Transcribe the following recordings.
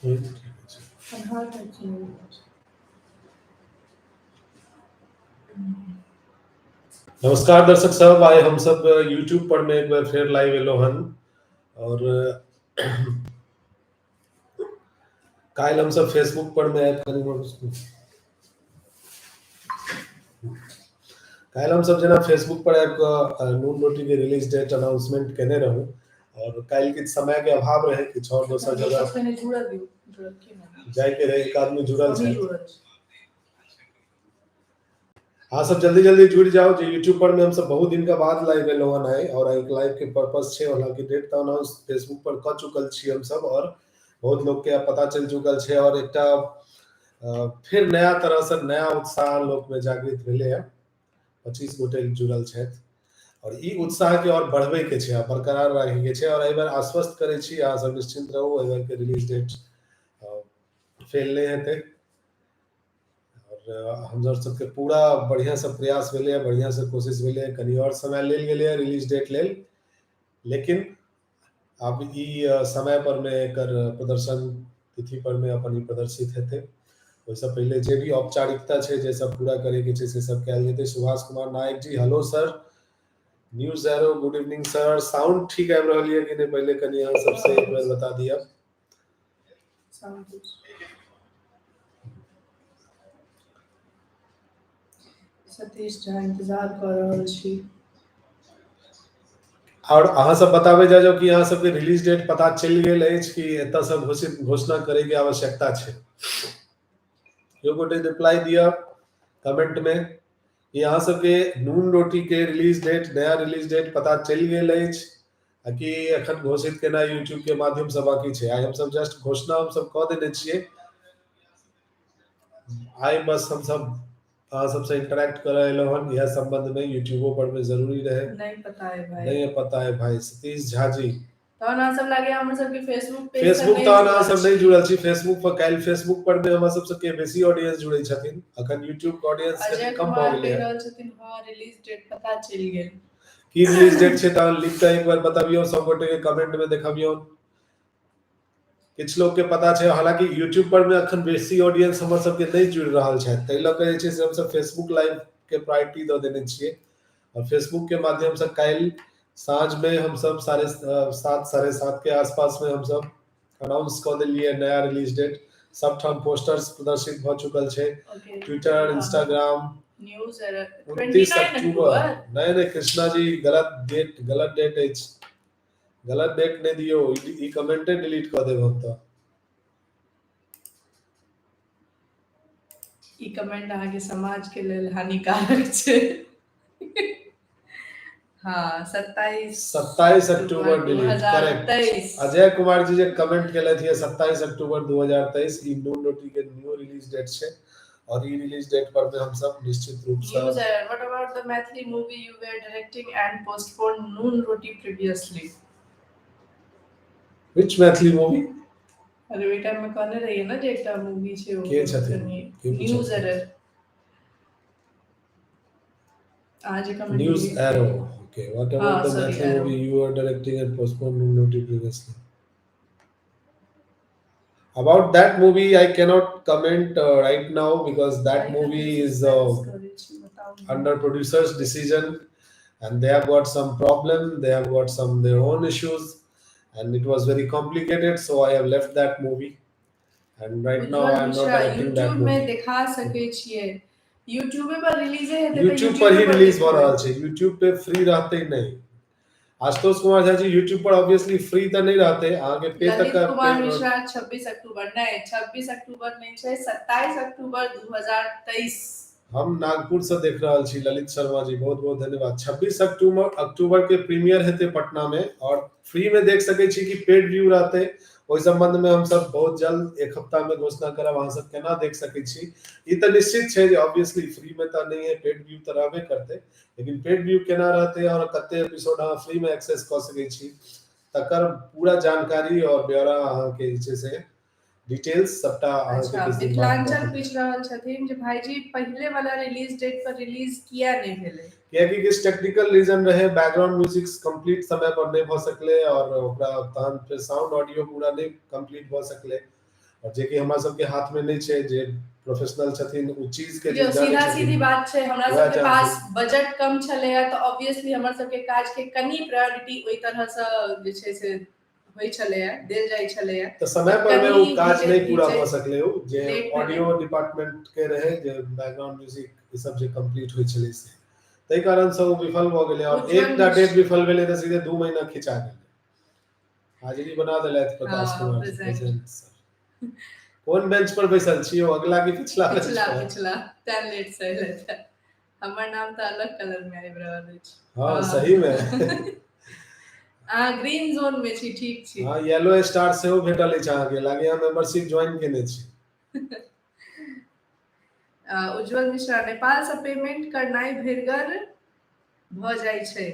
नमस्कार दर्शक सब, आइ हम सब यूट्यूब पर में एक बार फेर लाइव एलो हन और काल्हि हम सब फेसबुक पर में आबि कनि काल्हि हम सब जेना फेसबुक पर आबि कऽ नून रोटी के रिलीज डेट अनाउंसमेंट केने रहूं और काल्हि किछु समय के अभाव रहे, किछु और दोसर जगह जाय के रहे, एक आदमी जुड़ल छै। अहाँ सब जल्दी जल्दी जुड़ जाओ जे यूट्यूब पर में हम सब बहुत दिन का बाद लाइव एलहुँ हन आइ और एक लाइव के पर्पस छै। हालांकि डेट तऽ अनाउंस फेसबुक पर कऽ चुकल छी हम सब और बहुत लोग के पता चलि चुकल छै और एकटा फिर नया तरह से नया उत्साह लोक में जागृत भेलै हँ। 25 गोटे जुड़ल छथि और ई उत्साह के और बढ़बै के छै आ बरकरार राखै के छै। और एहि बेर आश्वस्त करै छी, अहाँ सब निश्चिंत रहू, एहि बेर के रिलीज डेट फेल नहि हेतै। और हमर सबके पूरा बढ़िया से प्रयास भेलै, बढ़िया से कोशिश भेलै, कनि और समय लेल गेलै रिलीज डेट लेल, लेकिन आब ई समय पर मे एकर प्रदर्शन तिथि पर मे अपन ई प्रदर्शित हेतै। ओहिसँ पहिले जे भी औपचारिकता छै, जे सब पूरा करे के छै, से सब कयल जेतै। Subhash Kumar Nayak ji, hello sir. News arrow, good evening sir. Sound ठीक आबि रहल यऽ कि नहि, पहिले कनि अहाँ सबसे एक बेर बता दिअ। सतीश झा, इंतजार कऽ रहल छी। और अहाँ सब बताबै जाउ जाउ कि अहाँ सबके रिलीज डेट पता चलि गेल अछि कि एतऽ से घोषित घोषणा करे के आवश्यकता छै। यो गोटे रिप्लाई दिअ कमेंट में कि अहाँ सबके नून रोटी के रिलीज डेट, नया रिलीज डेट पता चलि गेल अछि आ कि एखन घोषित केना यूट्यूब के माध्यम से बाकी छै। आइ हमसब जस्ट घोषणा हमसब कऽ देने छियै। आइ बस हमसब अहाँ सबसे इंटरेक्ट करऽ एलहुँ हन इएह संबंध में, यूट्यूबो पर में जरूरी रहे। नहीं पता है भाई, नहीं पता है भाई। सतीश झा जी, तहन अहाँ सब लागे हमर सबके फेसबुक पेज फेसबुक तहन अहाँ सब नहीं जुड़ल छी। फेसबुक पर काल्हि फेसबुक पर में हमर सबके बेसी ऑडियंस जुड़ै छथिन, अखन यूट्यूब के ऑडियंस कनि कम भऽ गेलै। कहि रहल छथिन हां रिलीज डेट पता चलि गेल। की रिलीज डेट छै तहन लिख कऽ एक बार बतबियौ सब गोटे के, कमेंट में देखबियौ। किछु लोग के पता छै, हालांकि यूट्यूब पर में अखन बेसी ऑडियंस हमर सबके नहि जुड़ि रहल छथि, ताहि लऽ कऽ जे छै से हमसब फेसबुक लाइव के प्रायोरिटी दऽ देने छियै। और फेसबुक के माध्यम से काल्हि साँझ में हमसब 7:30 7:30 के आसपास में हमसब अनाउंस कऽ देलियै नया रिलीज डेट। सबठाम पोस्टर्स प्रदर्शित भऽ चुकल छै, ट्विटर, इंस्टाग्राम। 29 अक्टूबर। नहीं नहीं कृष्णा जी, गलत डेट, गलत डेट अछि, गलत डेट नहि दियौ, ई कमेंटे डिलीट कऽ देब हम तऽ। ई कमेंट अहाँके समाज के लेल हानिकारक छै। हाँ, 27 अक्टूबर डिलीट, करेक्ट। अजय कुमार जी जे कमेंट केलथि है 27 अक्टूबर 2023 ई नून रोटी के न्यू रिलीज डेट छै और ई रिलीज डेट पर में हम सब निश्चित रूप से। What about the Maithili movie you were directing and postponed Noon Roti previously? Which Maithili movie? अरे ओहि टाइम में कहने रहिए ना जे एकटा मूवी छै। के छथिन? न्यूज एरर आज comment. News arrow, okay. What about the Maithili movie you are directing and postponed Noon Roti previously? About that movie I cannot comment right now because that movie is under producer's decision and they have got some problem, they have got some their own issues and it was very complicated, so I have left that movie and right now I am not directing that YouTube में movie. देखा सकै छियै, यूट्यूबे पर रिलीजे हेतै। YouTube पर ही release भऽ रहल छै, YouTube पे free रहतै नहि। आशुतोष कुमार झा जी, यूट्यूब पर ऑब्वियसली फ्री तऽ नहि रहतै, अहाँके पे ललित तक कुमार मिश्रा, 26 अक्टूबर नहि, 26 अक्टूबर नहि छै, 27 अक्टूबर 2023। हम नागपुर से देख रहल छी, ललित शर्मा जी, बहुत बहुत धन्यवाद। 26 अक्टूबर अक्टूबर के प्रीमियर हेतै पटना में और फ्री में देख सकै छी कि पेड व्यू रहतै, ओहि संबंध में हम सब बहुत जल्द एक हफ्ता में घोषणा करब। अहाँ सब केना देख सकै छी, ई तऽ निश्चित छै जे ऑब्वियसली फ्री में तऽ नहि है, पेड व्यू तऽ रहबे करतै, लेकिन पेड व्यू केना रहतै और कते एपिसोड अहाँ फ्री में एक्सेस कऽ सकै छी, तकर पूरा जानकारी और ब्यौरा अहाँके जे छै से डिटेल्स सबटा अहाँके अच्छा किछु दिन बाद मिथिलांचल दऽ देब। पूछि रहल छथिन जे भाईजी, पहिले वाला रिलीज डेट पर रिलीज किया नहि भेलै? कियाकि किछु टेक्निकल रीजन रहे, बैकग्राउंड म्यूजिक कंप्लीट समय पर नहि भऽ सकलै और ओकरा तहन फेर साउंड ऑडियो पूरा नहि कंप्लीट भऽ सकलै। आओर जेकि हमरा सबके हाथ मे नहि छै, जे प्रोफेशनल छथिन ओ चीज के जे यौ जानै सीधा सीधी छथिन बात छै, हमरा वएह सबके जानथिन। पास बजट कम छलैया तऽ ऑब्वियसली हमर सबके काज के कनि प्रायोरिटी ओहि तरहसँ जे छै से होइ छलैया, देल जाइ छलैया। तऽ समय पर मे ओ कनि काज नहि घिचैत पूरा भऽ घिचैत सकलै, ओ जे लेट भेलै। ऑडियो डिपार्टमेंट के रहै, जे बैकग्राउंड म्यूजिक ई सब जे कंप्लीट होइ छलै से, ताहि कारण से ओ विफल भऽ गेलै। आओर उज्ज्वल एकटा डेट मिश्र विफल भेलै तऽ सीधे 2 महीना खिंचा गेलै। हाजिरी बना देलथि प्रकाश हँ Kumar ji present. Present sir. कोन बेंच पर बैसल छी यौ, अगला की पिछला बेंच पिछला पर? पिछला, तें लेट से एलथि। हमर नाम तऽ अलग कलर मे आबि रहल अछि। हँ हँ सही मे। अहाँ ग्रीन जोन मे छी, ठीक छी। हँ येलो स्टार सेहो भेटल अछि अहाँके, लागैया मेंबरशिप ज्वाइन केने छी। उज्ज्वल मिश्रा, नेपाल से पेमेंट करनाइ भरिगर भऽ जाइ छै।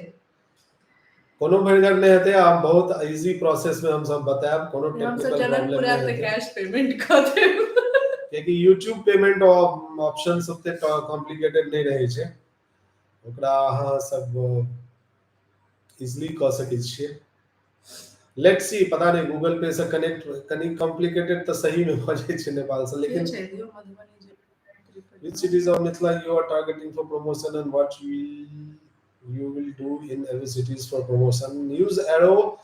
कोनो भरिगर नहि हेतै, आब बहुत इजी प्रोसेस मे हमसब बतायब, कोनो हमसब टेक्निकल प्रॉब्लम जनकपुर नहि आयब तऽ हेतै। कैश पेमेंट कऽ देब। कियाकि यूट्यूब पेमेंट ऑप्शन ओते कॉम्प्लिकेटेड नहि रहै छै, ओकरा अहाँ सब इजिली कऽ सकै छियै। Let's see, पता नहि गूगल पे से कनेक्ट कनि कॉम्प्लिकेटेड तऽ सही मे भऽ जाइ छै नेपाल से, के लेकिन छै यौ मधुबनी जे which cities of Mithila you are targeting for promotion and what you will do in every cities for promotion? News Arrow,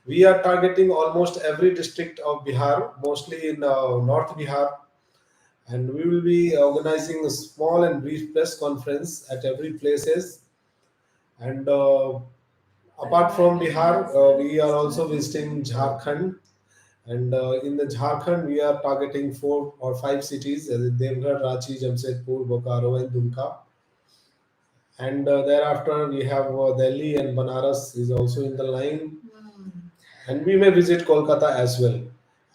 we are targeting almost every district of Bihar, mostly in North Bihar, and we will be organizing a small and brief press conference at every places. And apart from Bihar, we are also visiting Jharkhand, and in the Jharkhand we are targeting 4 or 5 cities, as in Devghar, Ranchi, Jamshedpur, Bokaro and Dumka. And thereafter we have Delhi and Banaras is also in the line. And we may visit Kolkata as well.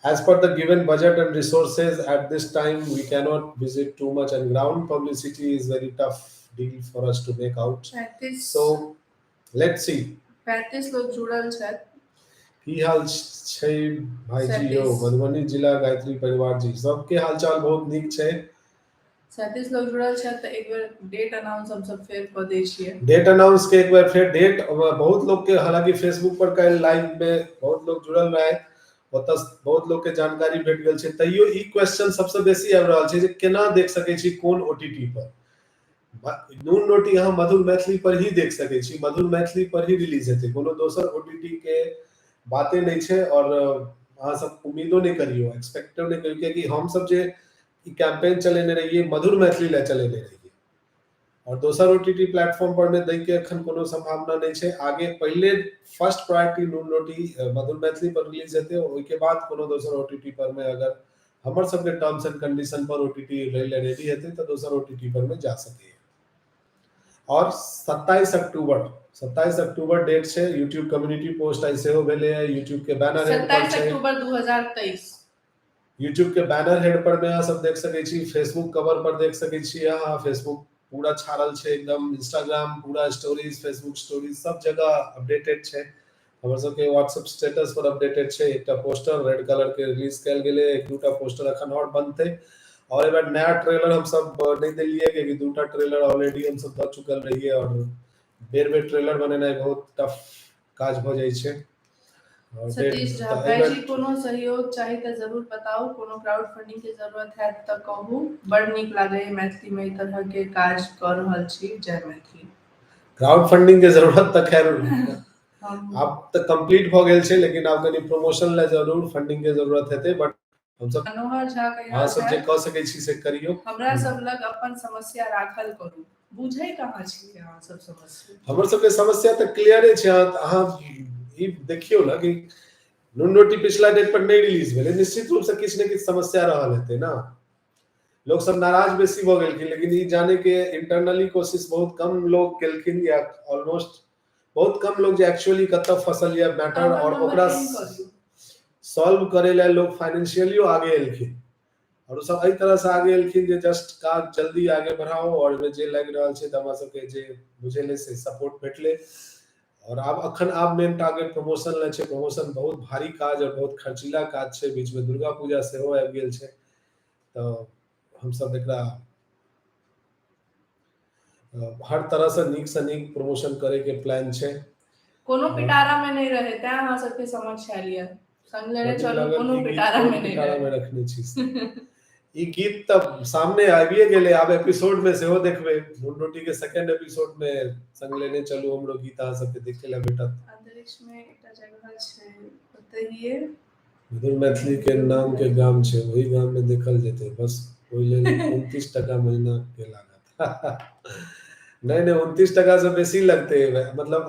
As per the given budget and resources at this time, we cannot visit too much, and ground publicity is very tough deal for us to make out. 35 So let's see. 35 लोग जुड़ल छथि। की हाल छै भाईजी यौ? 37 मधुबनी जिला गायत्री परिवार जी, सबके हालचाल बहुत नीक छै। 37 लोग जुड़ल छथि तऽ एक बेर डेट अनाउंस हमसब फेर कऽ दै छियै। डेट अनाउंस के एक बेर फेर डेट, बहुत लोग के हालांकि फेसबुक पर काल्हि लाइव में बहुत लोग जुड़ल रहे, ओतऽ बहुत लोग के जानकारी भेट गेल छै, तैयो ई क्वेश्चन सबसे बेसी आबि रहल छै जे केना देख सकै छी, कोन ओटीटी पर। नून रोटी अहाँ मधुर मैथिली पर ही देख सकै छी, मधुर मैथिली पर ही रिलीज हेतै, कोनो दोसर ओटीटी के बाते नहि छै। और अहाँ सब उम्मीदो नहि करियौ, एक्सपेक्टो नहि करियौ, कियाकि हमसब जे ई कैंपेन चलेने रहियै मधुर मैथिली लए चलेने रहियै, और दोसर ओटीटी प्लेटफॉर्म पर मे दै के एखन कोनो संभावना नहि छै। आगे पहिले फर्स्ट प्रायोरिटी नून रोटी मधुर मैथिली पर रिलीज हेतै, ओहिके बाद कोनो दोसर ओटीटी पर मे अगर हमर सबके terms and condition per OTT लै लए रेडी हेतै तऽ दोसर ओटीटी पर मे जा सकैए। और 27 अक्टूबर डेट छै। यूट्यूब कम्युनिटी पोस्ट आइ सेहो भेलैए, यूट्यूब के बैनर हेड पर 27 छै। अक्टूबर 2023 यूट्यूब के बैनर हेड पर में अहाँ सब देख सकै छी, फेसबुक कवर पर देख सकै छी अहाँ, फेसबुक पूरा छाड़ल छै एकदम, इंस्टाग्राम पूरा स्टोरीज, फेसबुक स्टोरीज सब जगह अपडेटेड छै। हमर सबके व्हाट्सएप स्टेटस पर अपडेटेड छै। एकटा पोस्टर रेड कलर के रिलीज कयल गेलै, एक दूटा पोस्टर अखन और बनतै। और एहि बेर नया ट्रेलर हम सब नहि देलियै, कियाकि दूटा ट्रेलर ऑलरेडी हम सब दऽ चुकल रहियै और बेर बेर ट्रेलर बनेनाइ बहुत टफ काज भऽ जाइ छै। और सतीश झा, तऽ एहि बेर भाईजी कोनो सहयोग चाही तऽ जरूर बताउ, कोनो क्राउड फंडिंग के जरूरत हैत तऽ कहू, बड़ नीक लागैए मैथिली में एहि तरह के काज कऽ रहल छी, जय मैथिली। क्राउड फंडिंग के जरूरत तऽ खैर हम आब तऽ कंप्लीट भऽ गेल छै, लेकिन आब कनि प्रमोशन लए जरूर फंडिंग के जरूरत हेतै, बट हमसब मनोहर झा कहि अहाँ रहल सब जे छथि कऽ सकै छी से करियौ। हमरा सब लग अपन समस्या राखल करू, बुझै कहाँ छियै अहाँ सब समस्या? हमर सबके समस्या तऽ क्लियरे छै। अहाँ ई देखियौ ने कि नून रोटी पिछला डेट पर नहि रिलीज भेलै, निश्चित रूप से किछु ने किछु समस्या रहल हेतै ना। लोग सब नाराज बेसी भऽ गेलखिन, लेकिन ई जाने के इंटरनली कोशिश बहुत कम लोग केलखिन, या ऑलमोस्ट बहुत कम लोग जे एक्चुअली कतऽ फसल या मैटर अहाँ और नंबर ओकरा पिन कऽ दियौ। सॉल्व करे लए लोग फाइनेंशियलियो आगे एलखिन, और ओ सब एहि तरह से आगे एलखिन जे जस्ट काज जल्दी आगे बढ़ाओ, और ओहिमे जे लागि रहल छै तऽ हमरा सबके जे बुझेलै से सपोर्ट भेटलै। और आब अखन आब मेन टारगेट प्रमोशन लए छै। प्रमोशन बहुत भारी काज और बहुत खर्चीला काज छै, बीच में दुर्गा पूजा सेहो आबि गेल छै, तऽ हमसब एकरा हर तरह से नीक से नीक प्रमोशन करे के प्लान छै। कोनो पिटारा में नहि रहे तैं अहाँ सबके समक्ष आयल यऽ। संग लेने बड नीक चलू लागल कोनो ई गीत पिटारा कोन मे नहि पिटारा रहै। मे रखने छी से। ई गीत तऽ सामने आबिए गेलै, आब एपिसोड मे सेहो देखबै। नून रोटी के सेकेंड एपिसोड मे संग लेने चलू हमरो गीत अहाँ सबके देखे लए भेटत। अंतरिक्ष मे एकटा जगह छै ओतहिये मधुर मैथिली के नाम के गाम छै, ओहि गाम मे देखल जेतै, बस ओहि लेल 29 टका महीना के लागत। नहि नहि 29 टका से बेसी लगतै, मतलब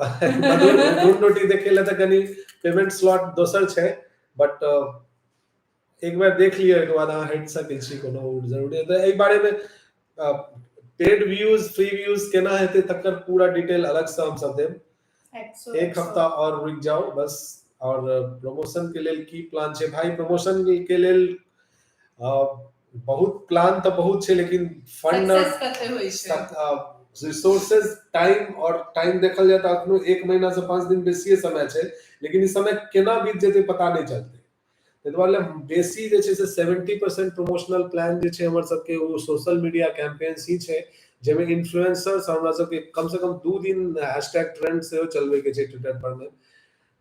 मधुर नून रोटी देखे लए तऽ कनि पेमेंट स्लॉट दोसर छै, बट एक बेर देख लिअ, ओहिके बाद अहाँ हटि सकै छी, कोनो जरूरी तऽ एहि बारे मे पेड व्यूज फ्री व्यूज केना हेतै तकर पूरा डिटेल अलग से हमसब देब। एक हफ्ता और रुकि जाउ बस। और प्रमोशन के लेल की प्लान छै भाई? प्रमोशन के लेल बहुत प्लान तऽ बहुत छै, लेकिन फंड रिसोर्सेज टाइम और टाइम देखल जाय तऽ अखनो 1 महीना से 5 दिन बेसिए समय छै, लेकिन ई समय केना बीत जेतै पता नहि चलतै। ताहि दुआरे बेसी जे छै से 70% प्रमोशनल प्लान जे छै हमर सबके ओ सोशल मीडिया कैंपेन्स ही छै, जाहिमे इन्फ्लुएंसर्स हमरा सबके कम से कम 2 दिन हैशटैग ट्रेंड सेहो चलबै के छै ट्विटर पर मे।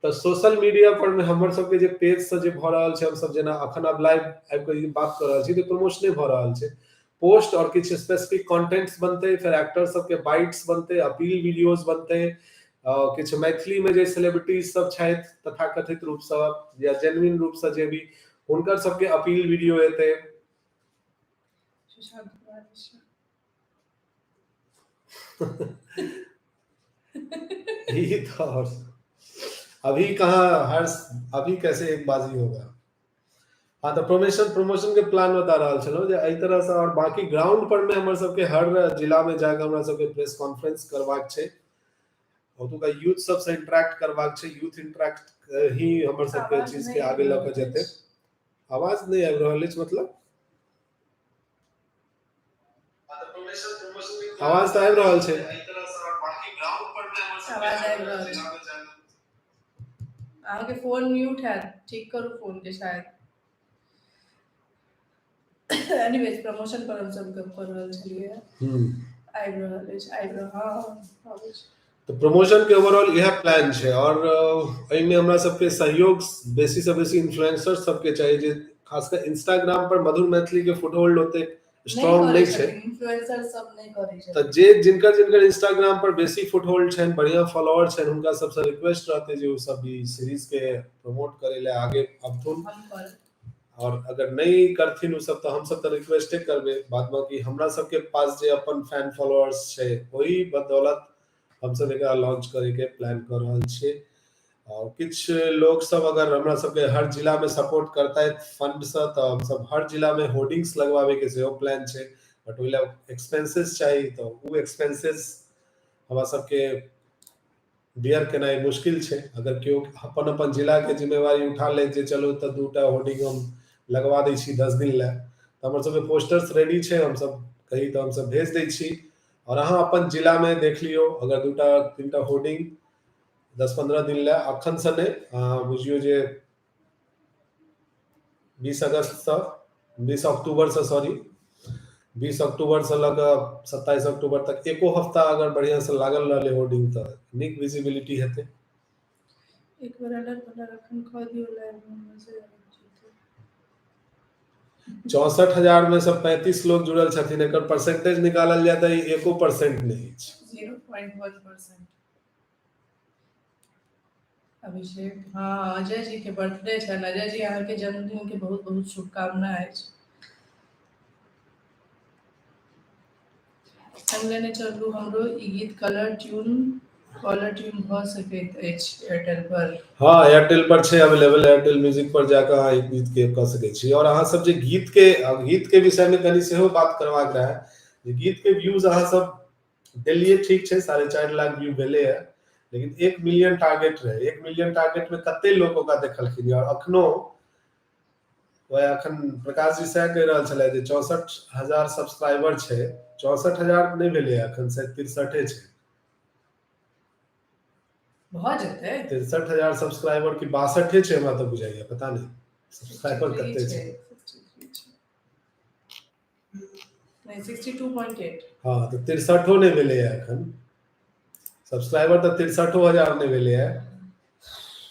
तऽ सोशल मीडिया पर मे हमर सबके जे पेज से जे भऽ रहल छै, हमसब जेना अखन आब लाइव आबि कऽ बात कऽ रहल छी तऽ प्रमोशने भऽ रहल छै। पोस्ट और किछु स्पेसिफिक कंटेंट्स बनतै, फेर एक्टर सबके बाइट्स बनतै, अपील वीडियोज बनतै, किछु मैथिली में जे सेलिब्रिटीज सब छथि तथाकथित रूपसँ या जेन्युइन रूपसँ जे भी, हुनकर सबके अपील वीडियो एतै। सुशांत कुमार मिश्रा। ई तो और अभी कहाँ हर्ष, अभी कैसे एक बाजी होगा। हाँ तऽ प्रमोशन प्रमोशन के प्लान बता रहल छलहुँ जे एहि तरह से, और बाकी ग्राउंड पर में हमर सबके हर जिला में जाके हमरा सबके प्रेस कॉन्फ्रेंस करबाक छै, ओतुका यूथ सबसँ इंटरेक्ट करबाक छै। यूथ इंटरेक्ट ही हमर सबके आवाज चीज नहि के आगे आबि लऽ कऽ रहल जेतै। अछि। आवाज नहि आबि रहल अछि मतलब? आवाज तऽ आबि रहल छै। आवाज आबि रहल छै। अहाँके फोन म्यूट हैत, ठीक करू फोन के शायद। एनीवेज प्रमोशन पर हमसब गप कऽ रहल छलियै। आबि रहल अछि, आबि रहल, हँ आबै छै। तऽ प्रमोशन के ओवरऑल इएह प्लान छै। और एहिमे हमरा सबके सहयोग बेसी से बेसी इन्फ्लुएंसर सबके चाही, जे खासकर इंस्टाग्राम पर मधुर मैथिली के फुटहोल्ड ओते नहि स्ट्रॉन्ग करै नहि छै। छथिन इन्फ्लुएंसर सब, नहि करै तऽ छथिन। जे जिनकर जिनकर इंस्टाग्राम पर बेसी फुटहोल्ड छनि, बढ़िया फॉलोअर छनि, हुनका सबसँ रिक्वेस्ट रहतै जे ओ सब ई सीरीज के प्रमोट करै लए आगे अबथुन। हम करब। और अगर नहि करथिन ओ सब तऽ हमसब तऽ रिक्वेस्टे करबै। बाद बाकी हमरा सबके पास जे अपन फैन फॉलोअर्स छै ओहि बदौलत हमसब एकरा लॉन्च करे के प्लान कऽ रहल छियै। और किछु लोग सब अगर हमरा सबके हर जिला में सपोर्ट करतथि फंड से तऽ हमसब हर जिला में होर्डिंग्स लगवावे के सेहो प्लान छै, बट ओहि लए एक्सपेंसेस चाही, तऽ ओ एक्सपेंसेस हमरा सबके बियर केनाइ मुश्किल छै। अगर केओ अपन अपन जिला के जिम्मेवारी उठा ले जे चलू तऽ 2टा होर्डिंग हम लगवा दै छी 10 दिन लए, तऽ हमर सबके पोस्टर्स रेडी छै, हमसब कही तऽ हमसब भेज दै छी। और अहाँ अपन जिला में देख लियौ, अगर 2टा 3टा होर्डिंग 10-15 दिन लए, अखन से नहि, अहाँ बुझियौ जे 20 अगस्त से 20 अक्टूबर से, सॉरी 20 अक्टूबर से लऽ कऽ 27 अक्टूबर तक एको हफ्ता अगर बढ़िया से लागल रहलै होर्डिंग तऽ नीक विजिबिलिटी हेतै। एक बेर अलग अलग अखन कऽ दियौ लाइव में मजे आबि जेतै। 64,000 में से 35 लोग जुड़ल छथिन, एकर परसेंटेज निकालल जाय तऽ 1% नहि अछि। 0.1%। अभिषेक, हाँ अजय जी के बर्थडे छनि। अजय जी अहाँके जन्मदिन के बहुत बहुत शुभकामना अछि। संग लेने चलू हमरो ई गीत कॉलर ट्यून भऽ सकैत अछि एयरटेल पर। हाँ एयरटेल पर छै अवेलेबल, एयरटेल म्यूजिक पर जाकऽ अहाँ ई गीत के कऽ सकै छी। और अहाँ सब जे गीत के विषय में कनि सेहो बात करबाक रहै, जे गीत के व्यूज अहाँ सब देलियै ठीक छै, 4.5 लाख व्यू भेलै है, लेकिन 1 मिलियन टारगेट रहै। 1 मिलियन टारगेट में कते लोक ओकरा देखलखिन? और अखनो वएह अखन प्रकाश जी सएह कहि रहल छलै जे 64,000 सब्सक्राइबर छै, 64,000 नहि भेलै अखन, शायद 63 छै। भऽ जेतै। 63,000 सब्सक्राइबर की 62 छै हमरा तऽ बुझाइया, पता नहि सब्सक्राइबर 63 कते छै। 63 छै। नहि, 62.8। हाँ तऽ 63 नहि भेलैया एखन सब्सक्राइबर, तऽ 63,000 नहि भेलैया।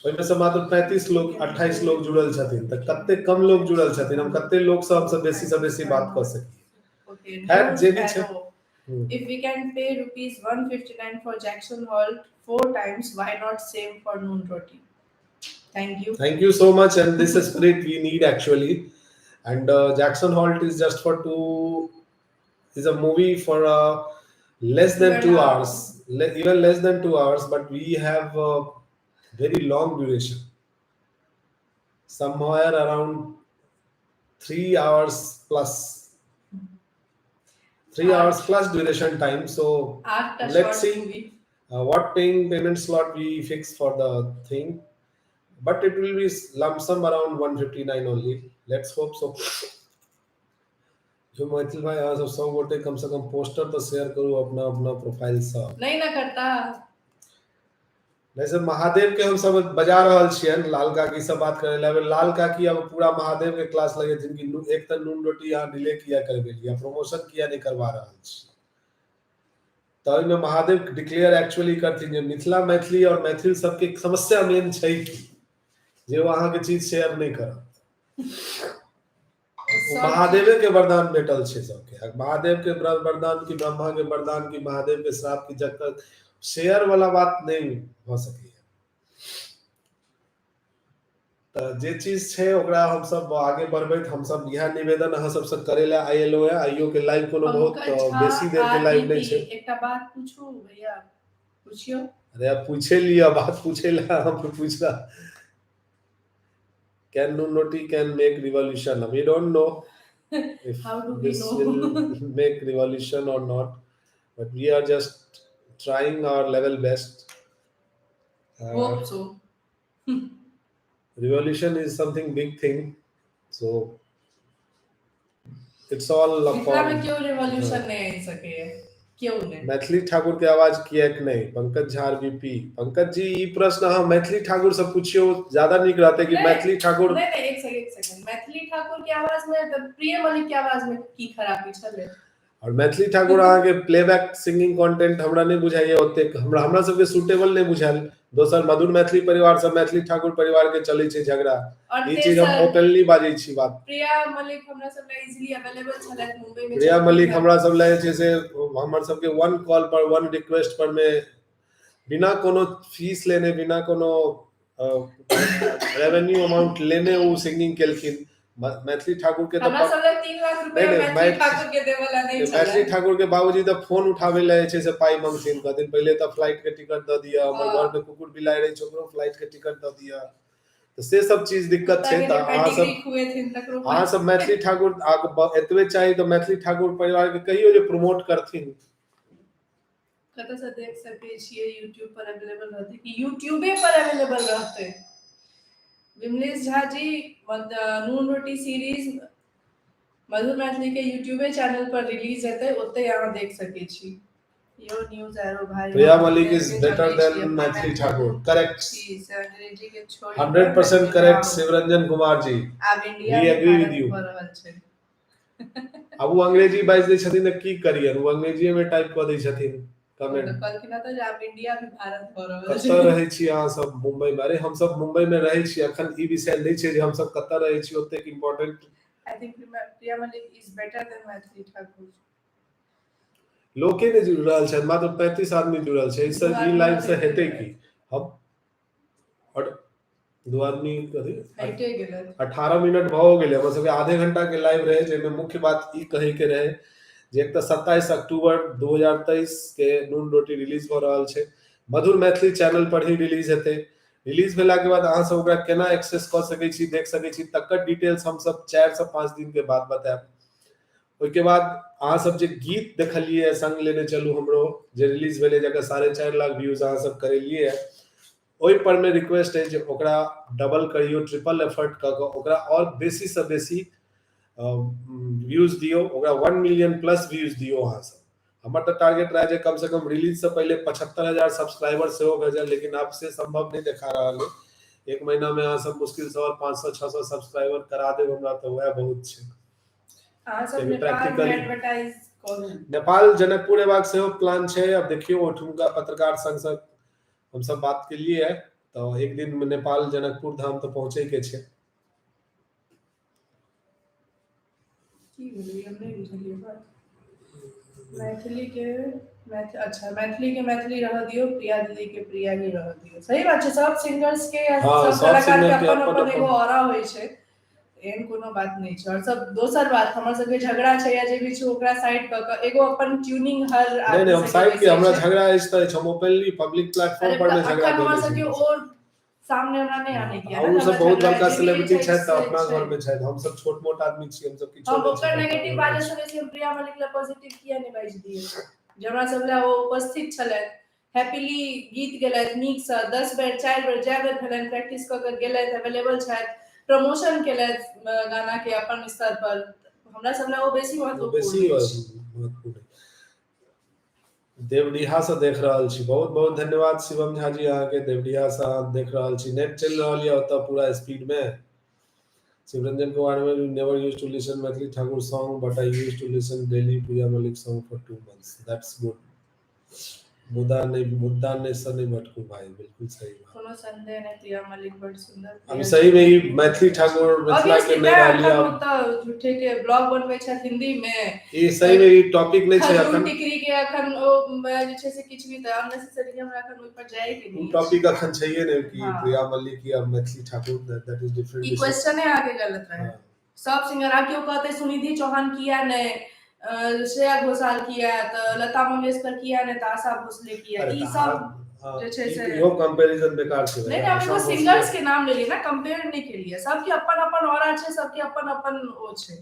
ओहिमे से मात्र 35 लोग 28 लोग जुड़ल छथिन, तऽ कते कम लोग जुड़ल छथिन, हम कते लोग से हमसब बेसी से बेसी बात कऽ सकी। खैर जे भी छै। If we can pay rupees 159 for Jackson Hole four times, why not same for Noon Roti? Thank you. Thank you so much. And this is spirit we need actually. And Jackson Halt is just for two, is a movie for less than 2 hours, even less than 2 hours, but we have a very long duration, somewhere around 3 hours plus, 3 hours plus duration time. So let's see what payment slot we fix for the thing, but it will be lump sum around 159 only. Let's hope so. जो मैथिल भाई अहाँ सब सब गोटे कम से कम poster तो share करू अपना अपना प्रोफाइल से। नहीं ना करता। नहीं सर, महादेव के हम सब बजा रहल छियनि, लाल काकी सब बात करे ला। लाल काकी अब पूरा महादेव के क्लास लगे जिनकी एक तऽ नून रोटी यहाँ डिले किया करबेलियै, प्रमोशन किया नहीं करवा रहल छी। तऽ ओहिमे महादेव डिक्लेयर एक्चुअली करथिन जे मिथिला मैथिली और मैथिल सबके समस्या मेन छै की जे ओ अहाँके चीज शेयर नहि करत। महादेवे के वरदान भेटल छै सबके, महादेव के वरदान की ब्रह्मा के वरदान की महादेव के श्राप की, जब तक शेयर वाला बात नहीं भऽ सकैया। तऽ जे चीज छै ओकरा हमसब आगे बढ़बैत हमसब इएह निवेदन अहाँ सबसँ करे लए आयल है। आइयो के लाइव कोनो बहुत बेसी देर के लाइव नहीं छै। एकटा बात पूछू भैया? पूछियो। अरे आप पूछे लिया, बात पूछे ला हम पूछला। Can Noon Roti can make revolution? We don't know if How do we this know? will make revolution or not, but we are just trying our level best. Hope so. Revolution is something big thing, so it's all Mithila में upon. क्यों revolution नहीं आ सके है? क्यों नहीं? मैथिली ठाकुर के आवाज किएक नहीं? पंकज झा बीपी। पंकज जी ई प्रश्न अहाँ मैथिली ठाकुर से पूछियो ज्यादा नीक रहते कि मैथिली ठाकुर। नहीं नहीं, एक सेकंड एक सेकंड, मैथिली ठाकुर के आवाज में तो प्रिय मलिक के आवाज में की खराबी छलै? और मैथिली ठाकुर अहाँ के प्लेबैक सिंगिंग कंटेंट हमरा नहीं बुझाइए ओतेक, हमरा हमरा सबके सूटेबल नहीं बुझायल। दोसर मधुर मैथिली परिवार सब मैथिली ठाकुर परिवार के चलै छै झगड़ा, और ई चीज हम ओपनली बाजै छी बात। प्रिया मलिक हमरा सब ला इजीली अवेलेबल छलै मुंबई में। प्रिया मलिक हमरा सब ला जे छै से हमर सबके वन कॉल पर वन रिक्वेस्ट पर में बिना कोनो फीस लेने बिना कोनो रेवेन्यू अमाउंट लेने ओ सिंगिंग केलखिन। मैथिली ठाकुर के हमरा सब ला 3 लाख रुपया मैथिली ठाकुर के देवला नहीं छलै। मैथिली ठाकुर के बाबूजी तऽ फोन उठाबै ला जे छै से पाइ मंगथिन, कहथिन पहिले तऽ फ्लाइट के टिकट दऽ दिअ, हमर घर में कुकुर बिलाइ रहै छै ओकरो फ्लाइट के टिकट दऽ दिअ। तऽ से सब चीज दिक्कत छै। तऽ अहाँ सब मैथिली ठाकुर एतबे चाही तऽ मैथिली ठाकुर परिवार के कहियो जे प्रमोट करथिन। कतऽ से देख सकै छियै? यूट्यूब पर अवेलेबल रहतै कि यूट्यूबे पर अवेलेबल रहतै? विमलेश झा जी, नून रोटी सीरीज मधुर मैथिली के यूट्यूबे चैनल पर रिलीज हेतै, ओतै अहाँ देख सकै छी। यो न्यूज आरो भाई। Priya Malik is better than Maithili Thakur. Correct, अंग्रेजी के छोड़ 100% करेक्ट। शिवरंजन कुमार जी, आब India we agree with you. भऽ रहल छै। आब ओ अंग्रेजी बाजि दै छथिन तऽ की करियन, ओ अंग्रेजीए में टाइप कऽ दै छथिन कमेंट। कहलखिन तऽ जे आब इंडिया भी भारत भऽ रहल कतऽ रहै छी अहाँ सब? मुंबई में। अरे हम सब मुंबई में रहै छी, अखन ई विषय नहि छै जे हम सब कतऽ रहै छी, ओतेक important. I think Priya Malik is better than Maithili Thakur. लोके नहि जुड़ रहल छै, मात्र 35 आदमी जुड़ल छै। एहिसँ ई लाइव से हेतै की? हम और दू आदमी कथी हटे गेलै। 18 मिनट भऽ गेलै। हमर सबके आधे घंटा के लाइव रहे, जाहिमे मुख्य बात ई कहै के रहे जे एक तऽ 27 अक्टूबर 2023 के नून रोटी रिलीज भऽ रहल छै, मधुर मैथिली चैनल पर ही रिलीज हेतै। रिलीज भेला के बाद अहाँ सब ओकरा केना एक्सेस कऽ सकै छी, देख सकै छी, तकर डिटेल्स हमसब 4 से 5 दिन के बाद बतायब। ओहिके बाद अहाँ सब जे गीत देखलियै संग लेने चलू हमरो, जे रिलीज भेलै, जकर 4.5 लाख व्यूज अहाँ सब करेलियै, ओहि पर में रिक्वेस्ट है जे ओकरा डबल करियौ, ट्रिपल एफर्ट कऽ कऽ ओकरा और बेसी से बेसी व्यूज दियौ, ओकरा 1 मिलियन प्लस व्यूज दियौ अहाँ सब। हमर तऽ टारगेट रहै जे कम से कम रिलीज से पहिले 75,000 सब्सक्राइबर सेहो भऽ जाए, लेकिन आब से संभव नहीं देखा रहल है। एक महीना में अहाँ सब मुश्किल से और 500-600 सब्सक्राइबर करा देब हमरा तऽ वएह बहुत छै। अहाँ सब नेपाल में एडवर्टाइज करू। नेपाल जनकपुर एबाक सेहो प्लान छै। अब देखियौ ओठुमका पत्रकार संघ से हमसब बात केलियै है, तऽ तऽ एक दिन नेपाल जनकपुर धाम तऽ पहुँचे के छै। की भेलै, हम नहि बुझलियै बात। मैथिली के अच्छा, मैथिली के मैथिली रह दियौ, प्रिया दीदी के प्रिया ही रह दियौ। सही बात छै, सब सिंगर्स के या हाँ, सब सब कलाकार सिंगर के के अपन अपन अपन एगो अपन ऑरा होइ छै, एहन कोनो बात नहि छै। और सब दोसर बात, हमर सबके झगड़ा छै या जे भी छै ओकरा साइड कऽ कऽ एगो अपन ट्यूनिंग हर नहि आदमी नहि, हम सबके साइड के बैसै हमरा छै। झगड़ा अछि तऽ अछि, हम ओपनली पब्लिक प्लेटफॉर्म अरे पर नहि झगड़ा अखन भेल हमर अछि सबके हुनका ओ सामने हमरा नहि आनै सँ। के आ ने ओ हमरा सब बहुत झगड़ा बड़का जे भी सेलिब्रिटी छै छथि तऽ से अपना छै। घर मे छथि, हम सब छोट मोट आदमी छी, हम सब किछो हम नहि छी ओकर तऽ अपना नेगेटिव घर मे बाजऽ छी। सँ बेसी हम प्रिया मल्लिक लए पॉजिटिव किया नहि बाजि दियै, जे हमरा सब लए ओ उपस्थित छलथि, हैप्पीली गीत गेलथि नीकसँ, 10 बेर 4 बेर जए बेर भेलनि प्रैक्टिस कऽ के गेलथि, अवेलेबल छथि, प्रमोशन केलथि गाना के अपन स्तर पर, हमरा सब लए ओ बेसी ओ महत्वपूर्ण बेसी अछि। महत्वपूर्ण। देवडीहा से देख रहल छी, बहुत बहुत धन्यवाद शिवम झा जी, अहाँके देवडीहा से अहाँ देख रहल छी। नेट चलि रहल यऽ ओतऽ पूरा स्पीड में। Shivranjan Kumar में never use to listen Maithili Thakur song but I use to listen daily Priya Mallik song for 2 months, that's good. मुद्दा नहि, मुद्दा नहि से नहि भटकू भाई, बिल्कुल सही बात। कोनो संदेह नहि, प्रिया मल्लिक बड़ सुंदर। अभी सही में ही मैथिली ठाकुर मिथिला के Obviously, नहि रहल अखन यऽ। ओ तऽ झूठे के ब्लॉग बनबै छथि हिंदी में। ई सही में ई टॉपिक नहि छै खजूर अखन। टिकरी के अखन ओ जे छै से किछु भी तऽ अननेसेसरी हमरा अखन ओहि पर जाय के ओ नहि अछि। टॉपिक अखन छैहे नहि कि हाँ। प्रिया मल्लिक या Maithili Thakur, that is different ई विषय। क्वेश्चन अहाँके गलत रहै। हाँ। सब सिंगर आ केओ कहतै सुनिधि चौहान किया नहि, श्रेया घोषाल किया, तऽ लता मंगेशकर किया नहि, तऽ आशा भोसले किया, अरे ई तऽ सब हाँ, जे छै ई से इहो कंपैरिजन बेकार छै नहि, भाई, नहि, हम आशा एगो भोसले सिंगर्स के नाम लेलियै ना, कंपेयर नहि केलियै। सबके अपन अपन ऑरा छै, सबके अपन अपन ओ छै,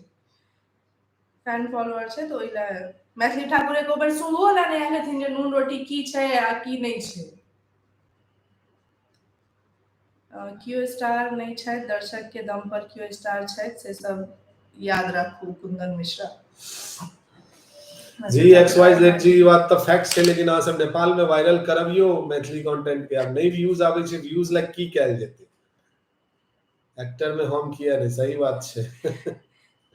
फैन फॉलोअर छै, तऽ ओहि लए मैथिली ठाकुर एको बेर सुनबो लए नहि आयल हेथिन जे नून रोटी की छै आ की नहि छै। केओ स्टार नहि छथि, दर्शक के दम पर केओ स्टार छथि, से सब याद राखू। Kundan Mishra ji X Y Z जी, ई बात तऽ फैक्ट छै, लेकिन अहाँ सब नेपाल में वायरल करबियो मैथिली कंटेंट के, आब नहि व्यूज आबै छै, व्यूज लाइक की कयल जेतै? एक्टर में हम किया नहि, सही बात छै।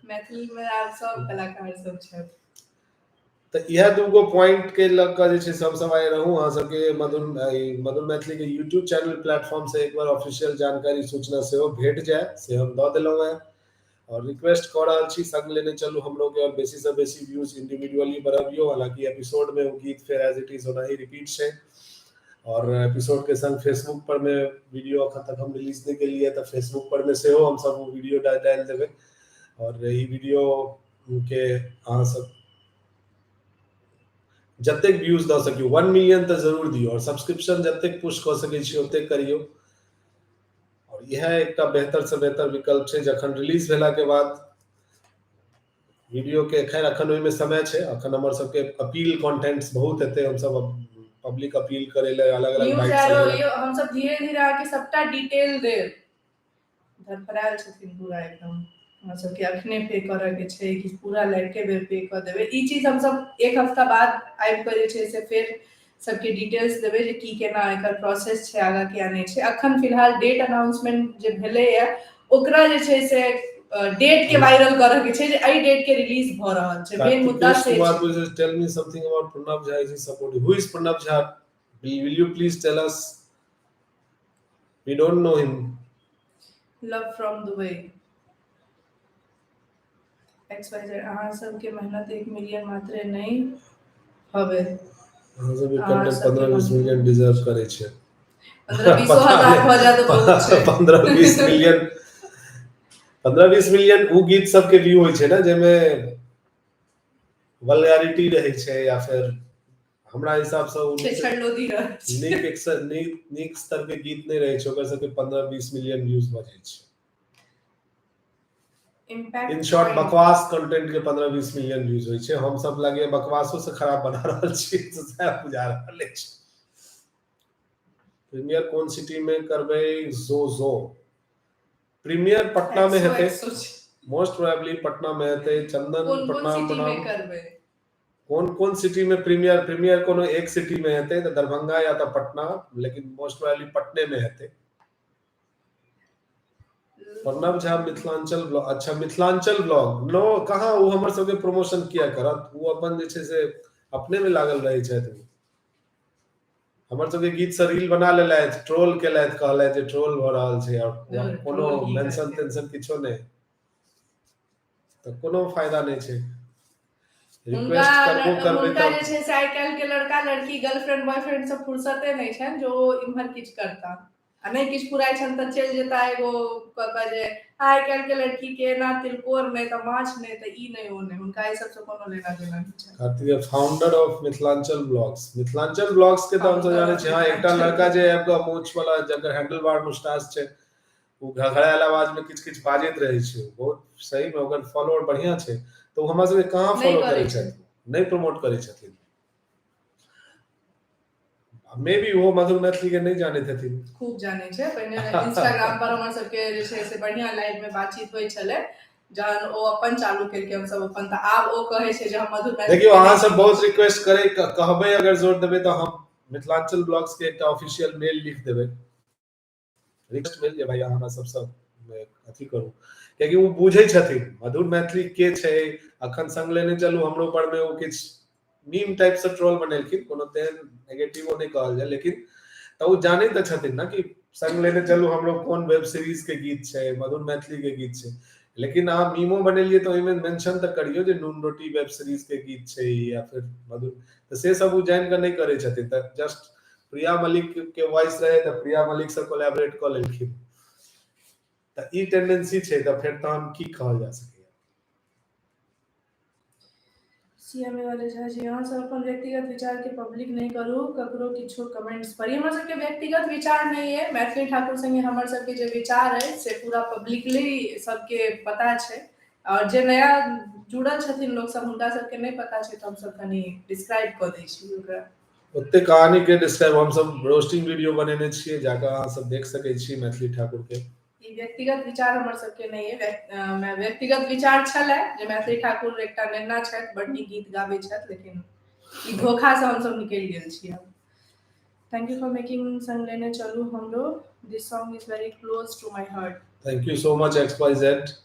मैथिली में आब सब कलाकार सब छथि। तऽ इएह दूगो पॉइंट के लऽ कऽ जे छै से हमसब आइ रहूँ अहाँ सबके मधुर मैथिली के यूट्यूब चैनल प्लेटफॉर्म से एक बार ऑफिशियल जानकारी सूचना सेहो भेट जाय, से हम दऽ देलहुँ हेँ। और रिक्वेस्ट कऽ रहल छी संग लेने चलू हमरो के, और बेसी से बेसी व्यूज इंडिविजुअली बढ़बियौ। हालांकि एपिसोड में ओ गीत फेर एज it is ओना ही रिपीट छै, और एपिसोड के संग फेसबुक पर में वीडियो अखन तक हम रिलीज नहि केलियै, तऽ फेसबुक पर में सेहो हमसब ओ वीडियो डालि देबै। और ई वीडियो के अहाँ सब जतेक व्यूज दऽ सकियौ, 1 मिलियन तऽ जरूर दियौ, और सब्सक्रिप्शन जतेक पुश कऽ सकै छी ओतेक करियौ। और इएह एकटा बेहतर से बेहतर विकल्प छै। जखन रिलीज भेला के बाद वीडियो के, खैर अखन ओहिमे समय छै, अखन हमर सबके अपील कंटेंट्स बहुत हेतै, हमसब पब्लिक अपील करै लए अलग अलग न्यूज बाइट आरो सब यो हमसब धीरे धीरे अहाँके सबटा डिटेल देब। धड़फड़ायल छथिन पूरा एकदम, हमरा सबके अखने पे करऽ के छै कि पूरा लाइव बेर पे कऽ देबै। ई चीज हमसब एक हफ्ता बाद आबि कऽ जे छै से फेर सबके डिटेल्स देबै जे की केना एकर प्रोसेस छै, आगाँ किया नहि छै। अखन फिलहाल डेट अनाउंसमेंट जे भेलैया ओकरा जे छै से डेट के वायरल करऽ के छै जे एहि डेट के रिलीज भऽ रहल छै। मेन मुद्दा कार्तिकेश से कुमार छै। पूछे, tell me something about Pranav Jha, is he supportive? Who is Pranav Jha? Will you please tell us? We don't know him. Love from Dubai. XYZ, अहाँ सबके मेहनत 1 मिलियन मात्रे नहि हवे। अहाँ सबके अहाँ कंटेंट सबके 15-20 मिलियन डिजर्व करै छै। 15-20 हजार भऽ जायत बहुत छै। 15-20 मिलियन, 15-20 मिलियन ओ गीत सबके व्यू होइ छै ने, जाहिमे वल्गैरिटी रहै छै, या फेर हमरा हिसाब से ओ छेछड़ लोधी रहै छै। नीक एक नीक नीक स्तर के गीत नहि रहै छै, ओकर सबके 15-20 मिलियन व्यूज भऽ जाइ छै। इम्पैक्ट इन शॉर्ट बकवास कंटेंट के 15-20 मिलियन व्यूज होइ छै। हम सब लागे बकवासो से खराब बना रहल छी, तऽ सएह बुझा रहल अछि। प्रीमियर कोन सिटी में करबै? जो जो प्रीमियर पटना में हेतै, मोस्ट प्रोबेबली पटना में हेतै। चंदन कोन कोन प्रणाम सिटी में प्रणाम। करबै? कोन कोन सिटी में प्रीमियर? प्रीमियर कोनो एक सिटी में हेतै, तऽ दरभंगा या तऽ पटना, लेकिन मोस्ट प्रोबेबली पटने में हेतै। प्रणव झा मिथिलांचल ब्लॉग, अच्छा मिथिलांचल ब्लॉग नो कहाँ, ओ हमर सबके प्रमोशन किया करत? ओ अपन जे छै से अपने में लागल रहै छथि। हमर सबके गीत से रील बना लेलथि, ट्रोल केलथि, कहलथि जे ट्रोल भऽ रहल छै आओर कोनो मेंशन तेंशन किछो नहि, तऽ कोनो फायदा नहि छै। रिक्वेस्ट करबो करबै हुनका जे छै से आइ काल्हि के लड़का लड़की गर्लफ्रेंड बॉयफ्रेंड सब फुर्सते नहि छनि जो ओ इम्हर किछु करता आ नहि किछु पुराइ छनि तऽ चलि जेता एगो कऽ कऽ जे आइ काल्हि के लड़की के एना तिलकोर नहि तऽ माछ नहि तऽ ई नहि ओ नहि, हुनका एहि सबसँ कोनो लेना देना नहि छनि। Kartik founder of Mithilanchal blogs, Mithilanchal blogs के तऽ हमसब जानै छी। हँ, एकटा लड़का जे आबि कऽ मोछ वाला जकर हैंडल बार मुस्टास छै, ओ घड़घड़ायल आवाज में किछु किछु बाजैत रहै छै, बहुत सही में ओकर फॉलोअर बढ़िया छै, तऽ ओ हमरा सबके कहाँ फॉलो करै छथिन, नहि प्रमोट करै छथिन। मे बी ओहो मधुर मैथिली के नहि जानैत हेथिन। खूब जानै छै। पहिने इंस्टाग्राम पर हमर सबके जे छै से बढ़िया लाइव में बातचीत होइ छलै, जहन ओ अपन चालू केलकै हम सब अपन, तऽ आब ओ कहै छै जे हम मधुर मैथिली। देखियौ, अहाँ सब बहुत रिक्वेस्ट करै कहबै, अगर जोर देबै तऽ हम मिथिलांचल ब्लॉग्स के एकटा ऑफिशियल मेल लिख देबै, रिक्वेस्ट मेल, जे भाई अहाँ हमरा सबसँ अथी करू, कियाकि ओ बुझै छथिन मधुर मैथिली के छै। अखन संग लेने चलू हमरो पर में ओ किछु मीम टाइप से ट्रोल बनेलखिन, कोनो तेहन नेगेटिवो नहि कहल जाय, लेकिन तऽ ओ जानै तऽ छथिन ने कि संग लेने चलू हमरो कोन वेब सीरीज के गीत छै, मधुर मैथिली के गीत छै। लेकिन अहाँ मीमो बनेलियै तऽ ओहिमे मेंशन तऽ करियौ जे नून रोटी वेब सीरीज के गीत छै या फिर मधुर, तऽ से सब ओ जानि कऽ नहि करै छथिन। तऽ जस्ट प्रिया मलिक के वॉइस रहे तऽ प्रिया मलिक से कोलैबोरेट कऽ लेलखिन, तऽ ई टेंडेंसी छै, तऽ फेर तहन की कहल जा सकैए। सीएमए वाले झा जी, अहाँ सब अपन व्यक्तिगत विचार के पब्लिक नहि करू ककरो किछो कमेंट्स पर। ई हमर सबके व्यक्तिगत विचार नहि है। मैथिली ठाकुर संगे हमर सबके जे विचार है से पूरा पब्लिकली सबके पता छै, और जे नया जुड़ल छथिन लोक सब हुनका सबके नहि पता छै, तऽ हमसब कनि डिस्क्राइब कऽ दै छी ओकरा। ओते कहानी के डिस्क्राइब हमसब रोस्टिंग वीडियो बनेने छियै, जाकऽ अहाँ सब देख सकै छी मैथिली ठाकुर के। ई व्यक्तिगत विचार हमर सबके नहि है, व्यक्तिगत विचार छलै जे मैथिली ठाकुर एकटा नेन्ना छथि, बड़ नीक गीत गाबै छथि, लेकिन ई धोखा से हमसब निकलि गेल छियै। Thank you for making संग लेने चलू हमरो, this song is very close to my heart. Thank you so much X Y Z.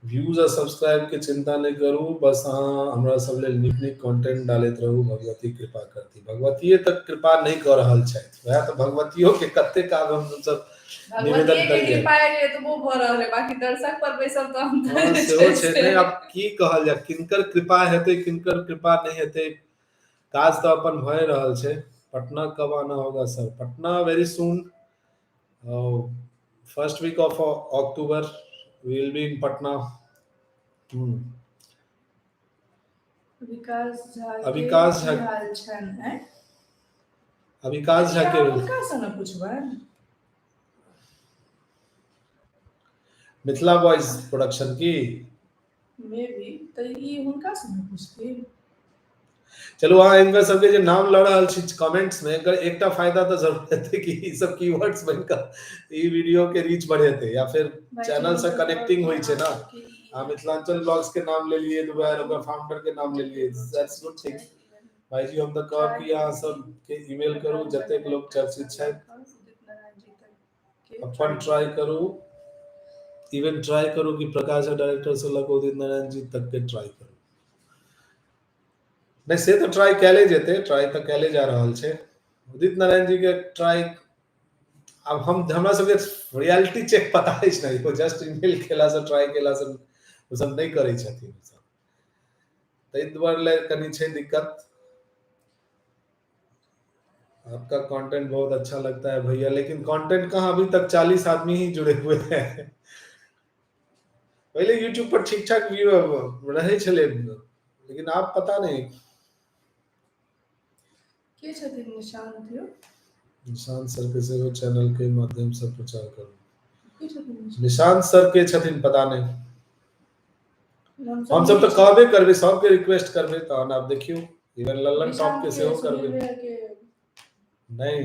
Views आ सब्सक्राइब के चिंता नहि करू, बस अहाँ हमरा सब लेल नीक नीक कंटेंट डालैत रहू, भगवती कृपा करती। भगवतीये तक कृपा नहि कऽ रहल छथि, वएह तऽ भगवतियो के कतेक आब हम सब निवेदन करियै। कृपा एतबो भऽ रहल है, बाकी दर्शक पर बैसल तऽ हम सेहो छै नहि। आब की कहल जाय, किनकर कृपा हेतै किनकर कृपा नहि हेतै, काज तऽ अपन भए रहल छै। पटना कब आना होगा sir? Patna very soon, first week of October we will be in Patna. Vikas Jha, Vikas Jha हाल छनि? विकास झा के हुनका से न पूछबनि। मिथिला बॉयज प्रोडक्शन की मे बी, तऽ ई हुनका से न पूछथिन। चलू, अहाँ हिनकर सबके जे नाम लऽ रहल छी कमेंट्स में, एकर एकटा फायदा तऽ जरूर हेतै कि ई सब कीवर्ड्स बनि कऽ ई वीडियो के रीच बढ़ेतै, या फिर चैनल से कनेक्टिंग होइ छै ना। अहाँ मिथिलांचल ब्लॉग्स के नाम लेलियै दू बेर, ओकर फाउंडर के नाम लेलियै, that's good thing. भाईजी, हम तऽ कहब कि अहाँ सबके ईमेल करू, जतेक लोक चर्चित छथि अपन ट्राई करू, इवन ट्राई करू कि प्रकाश डायरेक्टर से लऽ कऽ उदित नारायण जी तक के ट्राई करू। नहि, से तऽ ट्राई कैले जेतै, ट्राई तऽ कैले जा रहल छै उदित नारायण जी के ट्राई। आब हम हमरा सबके रियलिटी चेक पता अछि ने, ओ जस्ट ईमेल केलासँ ट्राई केलासँ ओ सब नहि करै छथिन, ताहि दुआरे लए कनि छै दिक्कत। आपका कंटेंट बहुत अच्छा लगता है भैया, लेकिन कंटेंट कहाँ, अभी तक 40 आदमी ही जुड़े हुए हैं। पहले YouTube पर ठीक ठाक व्यू रहे छले, लेकिन आप पता नहीं। के छथिन निशांत यौ? निशांत सर के सेहो चैनल के माध्यम से प्रचार करू। के छथिन निशांत सर? के छथिन पता नहीं। हम सब तऽ कहबे करबै, सबके रिक्वेस्ट करबै, तहन आब देखियौ, इवन लल्लन टॉप के सेहो करबै। नहि,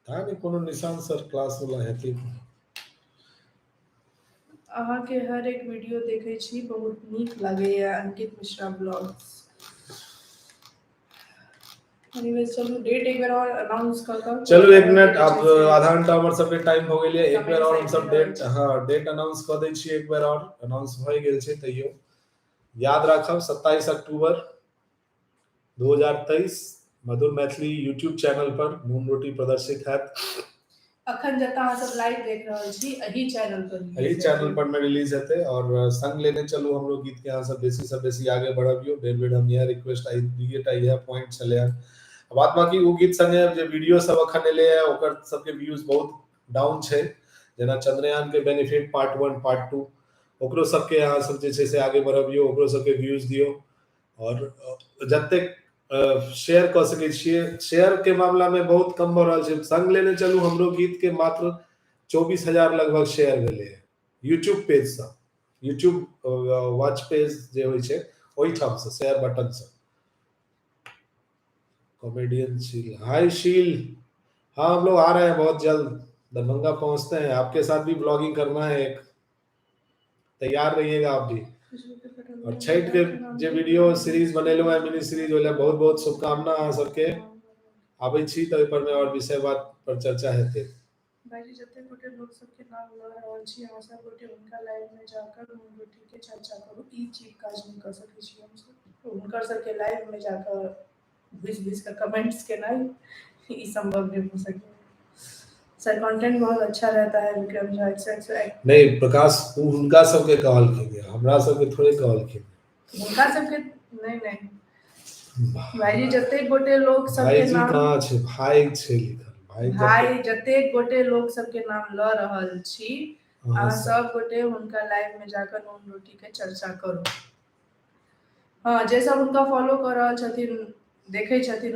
पता नहि, कोनो निशांत सर क्लास वाला हेतै। अहाँके हर एक वीडियो देखै छी, बहुत नीक लागैया, अंकित मिश्रा ब्लॉग्स। एनीवेज, चलू डेट एक बेर और अनाउंस कऽ कऽ। चलू, एक मिनट, आब आधा घंटा हमर सबके टाइम हो गेल एक बेर और हमसब डेट, हाँ, डेट अनाउंस कऽ दै छियै। एक बेर और अनाउंस भए गेल छै, तैयो याद राखब, 27 अक्टूबर 2023 मधुर मैथिली यूट्यूब चैनल पर नून रोटी प्रदर्शित हैत। अखन जतऽ अहाँ सब लाइव देख रहल छी एही चैनल पर एही रिलीज चैनल हेतै। पर में रिलीज हेतै। और संग लेने चलू हमरो गीत के अहाँ सब बेसी से बेसी आगे बढ़बियौ। बेर बेर हम इएह रिक्वेस्ट, आई दुइएटा इएह पॉइंट छलै हन। बाद बाकी ओ गीत संगे जे वीडियो सब अखन एलै है ओकर सबके व्यूज बहुत डाउन छै, जेना चंद्रयान के बेनिफिट पार्ट 1 पार्ट 2, ओकरो सबके अहाँ सब जे छै से आगे बढ़बियौ, ओकरो सबके व्यूज दियौ। और जतेक शेयर कऽ सकै छियै, शेयर के मामला में बहुत कम भऽ रहल छै। संग लेने चलू हमरो गीत के मात्र 24,000 लगभग शेयर भेलै है यूट्यूब पेज सँ, यूट्यूब वॉच पेज जे होइ छै ओहिठाम सँ, शेयर बटन सँ। कॉमेडियन शील, हाय शील, हाँ हम लोग आ रहे हैं बहुत जल्द, दरभंगा पहुंचते हैं, आपके साथ भी ब्लॉगिंग करना है एक, तैयार रहिएगा आप भी। और छठ के जे वीडियो सीरीज बनेलहुँ हैं, मिनी सीरीज, ओहि बहुत बहुत शुभकामना अहाँ सबके। आबै छी तऽ ओहि पर में और विषय बात पर चर्चा हेतै। भाईजी जते गोटे लोक सबके नाम लऽ रहल छी अहाँ सब गोटे हुनका लाइव में जाकर नून रोटी के चर्चा करू, ई चीज काज नहि कऽ सकै छी हमसब। हुनकर सबके लाइव में जाकर घुसि घुसि कऽ कमेंट्स केनाइ ई संभव नहि भऽ सकैए। सर कंटेंट बहुत अच्छा रहता है विक्रम झा एक्स। नहीं प्रकाश, ओ हुनका सबके कहलखिन, हमरा सबके थोड़े कहलखिन। हुनका सबके नहीं नहीं भाईजी जतेक गोटे लोक सबके भाईजी नाम, कहाँ छै, भाई छै लिखल, भाई भाई जतेक गोटे लोक सबके नाम लऽ रहल छी अहाँ सब गोटे हुनका लाइव में जाकर नून रोटी के चर्चा करू। हाँ जे सब हुनका फॉलो कऽ रहल छथिन, देखै छथिन,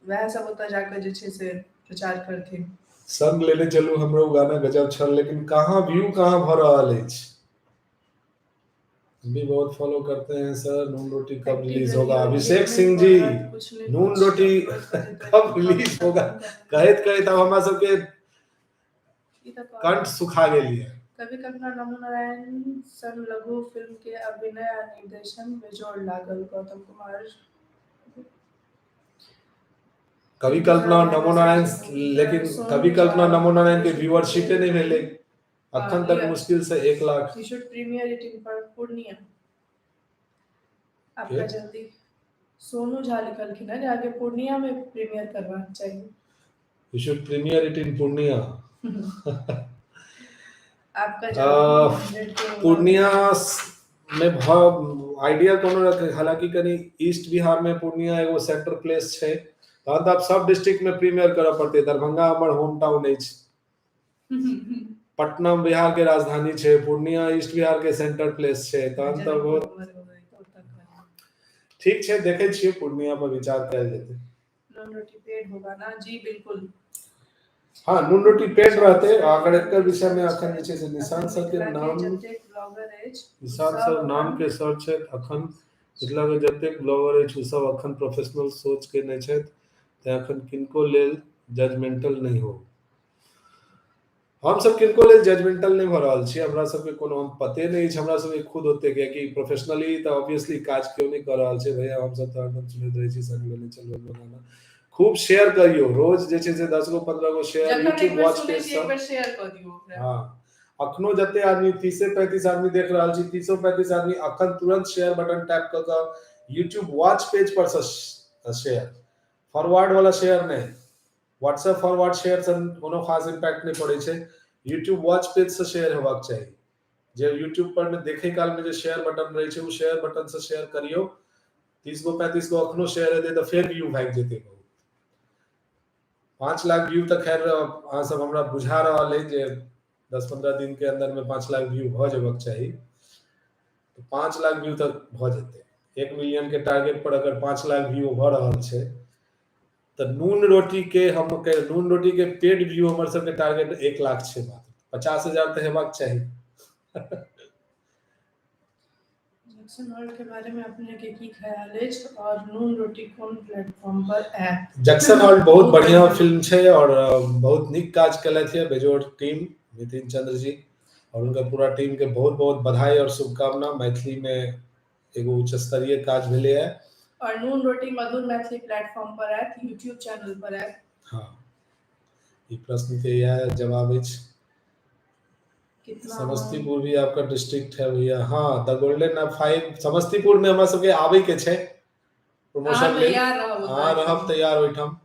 वएह सब ओतऽ जाकऽ जे छै से प्रचार करथिन। संग लेने चलू हमरो गाना गजब छल, लेकिन कहाँ व्यू कहाँ भऽ रहल अछि। हम भी बहुत फॉलो करते हैं सर, नून रोटी कब रिलीज होगा? अभिषेक सिंह जी, नून रोटी कब रिलीज होगा कहैत कहैत अब हमरा सबके कंठ सुखा गेल है। कभी कभी नमो नारायण सन लघु फिल्म के अभिनय आ निर्देशन बेजोड़ लागल। गौतम कुमार कवि कल्पना नमो नारायण, लेकिन कवि कल्पना नमो नारायण के व्यूअरशिपे नहीं भेलै अखन तक, मुश्किल से 1 lakh. You should premiere it in Purnia. आपका जल्दी सोनू झा लिखलखिन है आगे पूर्णिया में प्रीमियर करवाना चाहिए। You should premiere it in Purnia. आपका पूर्णिया में आइडिया कोनो रखे, हालांकि कनी ईस्ट बिहार में पूर्णिया एगो सेंटर प्लेस छै, तहन तऽ आब सब डिस्ट्रिक्ट में प्रीमियर करऽ पड़तै। दरभंगा हमर होम टाउन अछि, पटना बिहार के राजधानी छै, पूर्णिया ईस्ट बिहार के सेंटर प्लेस छै, तहन तऽ बहुत ठीक छै, देखै छियै पूर्णिया पर विचार कयल जेतै। नून रोटी पेड होगा ना जी, बिल्कुल। हाँ नून रोटी पेड रहते। अगर एकर विषय में अखन जे छै से निशान सर के नाम, निशान सर नाम के सर छथि, अखन मिथिला के जतेक ब्लॉगर अछि ओ सब अखन प्रोफेशनल सोच के नहि छथि, तें अखन किनको लेल जजमेंटल नहि हो। हम सब किनको लेल जजमेंटल नहि भऽ रहल छी, हमरा सबके कोनो हम पते नहि अछि हमरा सबके खुद ओते, कियाकि प्रोफेशनली तऽ ऑब्वियसली काज केओ नहि कऽ रहल छै भैया। हम सब तऽ हरदम सुनैत रहै छी संग लेने चलू गाना, खूब शेयर करियौ रोज जे छै से 10 गो 15 गो शेयर यूट्यूब वॉच पेज सब शेयर कऽ दियौ। हाँ अखनो जते आदमी 30-35 आदमी देख रहल छी, 30-35 आदमी अखन तुरंत शेयर बटन टैप कऽ कऽ यूट्यूब वॉच पेज पर से शेयर, फॉरवर्ड वाला शेयर नहि, व्हाट्सएप फॉरवर्ड शेयर से कोनो खास इम्पैक्ट नहि पड़ै छै, यूट्यूब वॉच पेज से शेयर हेबाक चाही। जे यूट्यूब पर में देखे काल में जे शेयर बटन रहै छै ओ शेयर बटन से शेयर करियौ। 30 गो 35 गो अखनो शेयर हेतै तऽ फेर व्यू भागि जेतै बहुत। 5 लाख व्यू तऽ खैर अहाँ सब हमरा बुझा रहल अइ जे 10-15 दिन के अंदर में 5 लाख व्यू भऽ जेबाक चाही, तऽ 5 लाख व्यू तक भऽ जेतै। 1 मिलियन के टारगेट पर अगर 5 लाख व्यू भऽ रहल छै तऽ नून रोटी के हम नून रोटी के पेड व्यू हमर सबके टारगेट 1 लाख छै मात्र, 50,000 तऽ हेबाक चाही। जैक्सन हॉल्ट के बारे में अपने के की ख्याल अछि और नून रोटी कोन प्लेटफॉर्म पर आयत? जैक्सन हॉल्ट बहुत बढ़िया फिल्म छै और बहुत नीक काज केलथि है बेजोड़ टीम, नितिन चंद्र जी और उनका पूरा टीम के बहुत बहुत बधाई और शुभकामना। मैथिली में एगो उच्च स्तरीय काज भेलै है। और नून रोटी मधुर मैथिली प्लेटफॉर्म पर आयत, यूट्यूब चैनल पर आयत। हाँ ई प्रश्न के यह जवाब अछि। समस्तीपुर भी आपका डिस्ट्रिक्ट है भैया? हाँ द गोल्डन 5 समस्तीपुर में हमरा सबके आबे के छै, प्रमोशन लेल। अहाँ रहब तैयार ओहिठाम।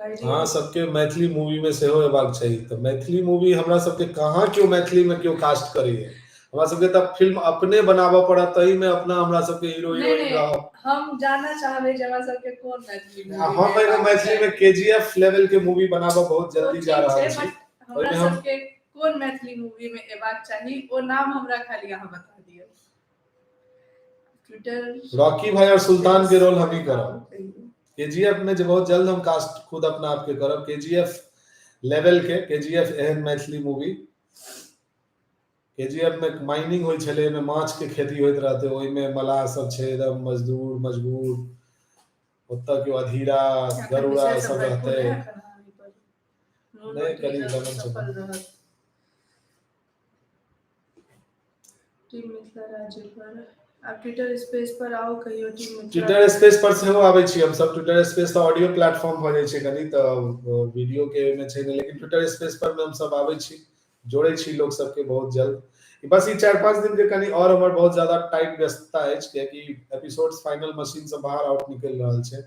अहाँ सबके मैथिली मूवी में सेहो अयबाक चाही। तऽ मैथिली मूवी हमरा सबके कहाँ केओ मैथिली में केओ कास्ट करैया, हमरा सबके तऽ फिल्म अपने बनाबऽ पड़त, ताहि में अपना हमरा सबके हीरो हीरोइन रहब। हम जानऽ चाहबै जे हमरा सबके कोन मैथिली मूवी। हम एगो मैथिली में केजीएफ लेवल के मूवी बनाबऽ बहुत जल्दी जा रहल छी। हमरा सबके कोन मैथिली मूवी में अयबाक चाही ओ नाम हमरा खाली अहाँ बता दिअ। ट्विटर रॉकी भाई और सुल्तान के रोल हम ही करब केजीएफ में, जे बहुत जल्द हम कास्ट खुद अपना आप के करब केजीएफ लेवल के। केजीएफ एहन मैथिली मूवी, केजीएफ में माइनिंग होइ छलै, ओहिमे माछ के खेती होइत रहतै, ओहिमे मलाह सब छै एकदम मजदूर मजबूर, ओतऽ केओ अधीरा गरुड़ा सब रहतै। नहि कनि लगन छै। टीम मिथिला राज्य पर आब ट्विटर स्पेस पर आओ कहियो। टीम मिथिला ट्विटर स्पेस पर सेहो आबै छी हमसब। ट्विटर स्पेस तऽ ऑडियो प्लेटफॉर्म भऽ जाइ छै कनि, तऽ वीडियो के ओहिमे छै नहि, लेकिन ट्विटर स्पेस पर मे हमसब आबै छी, जोड़ै छी लोक सबके बहुत जल्द। बस ई 4-5 दिन के कनि और हमर बहुत ज्यादा टाइट व्यस्तता अछि, कियाकि एपिसोड्स फाइनल मशीन से बाहर आउट निकलि रहल छै।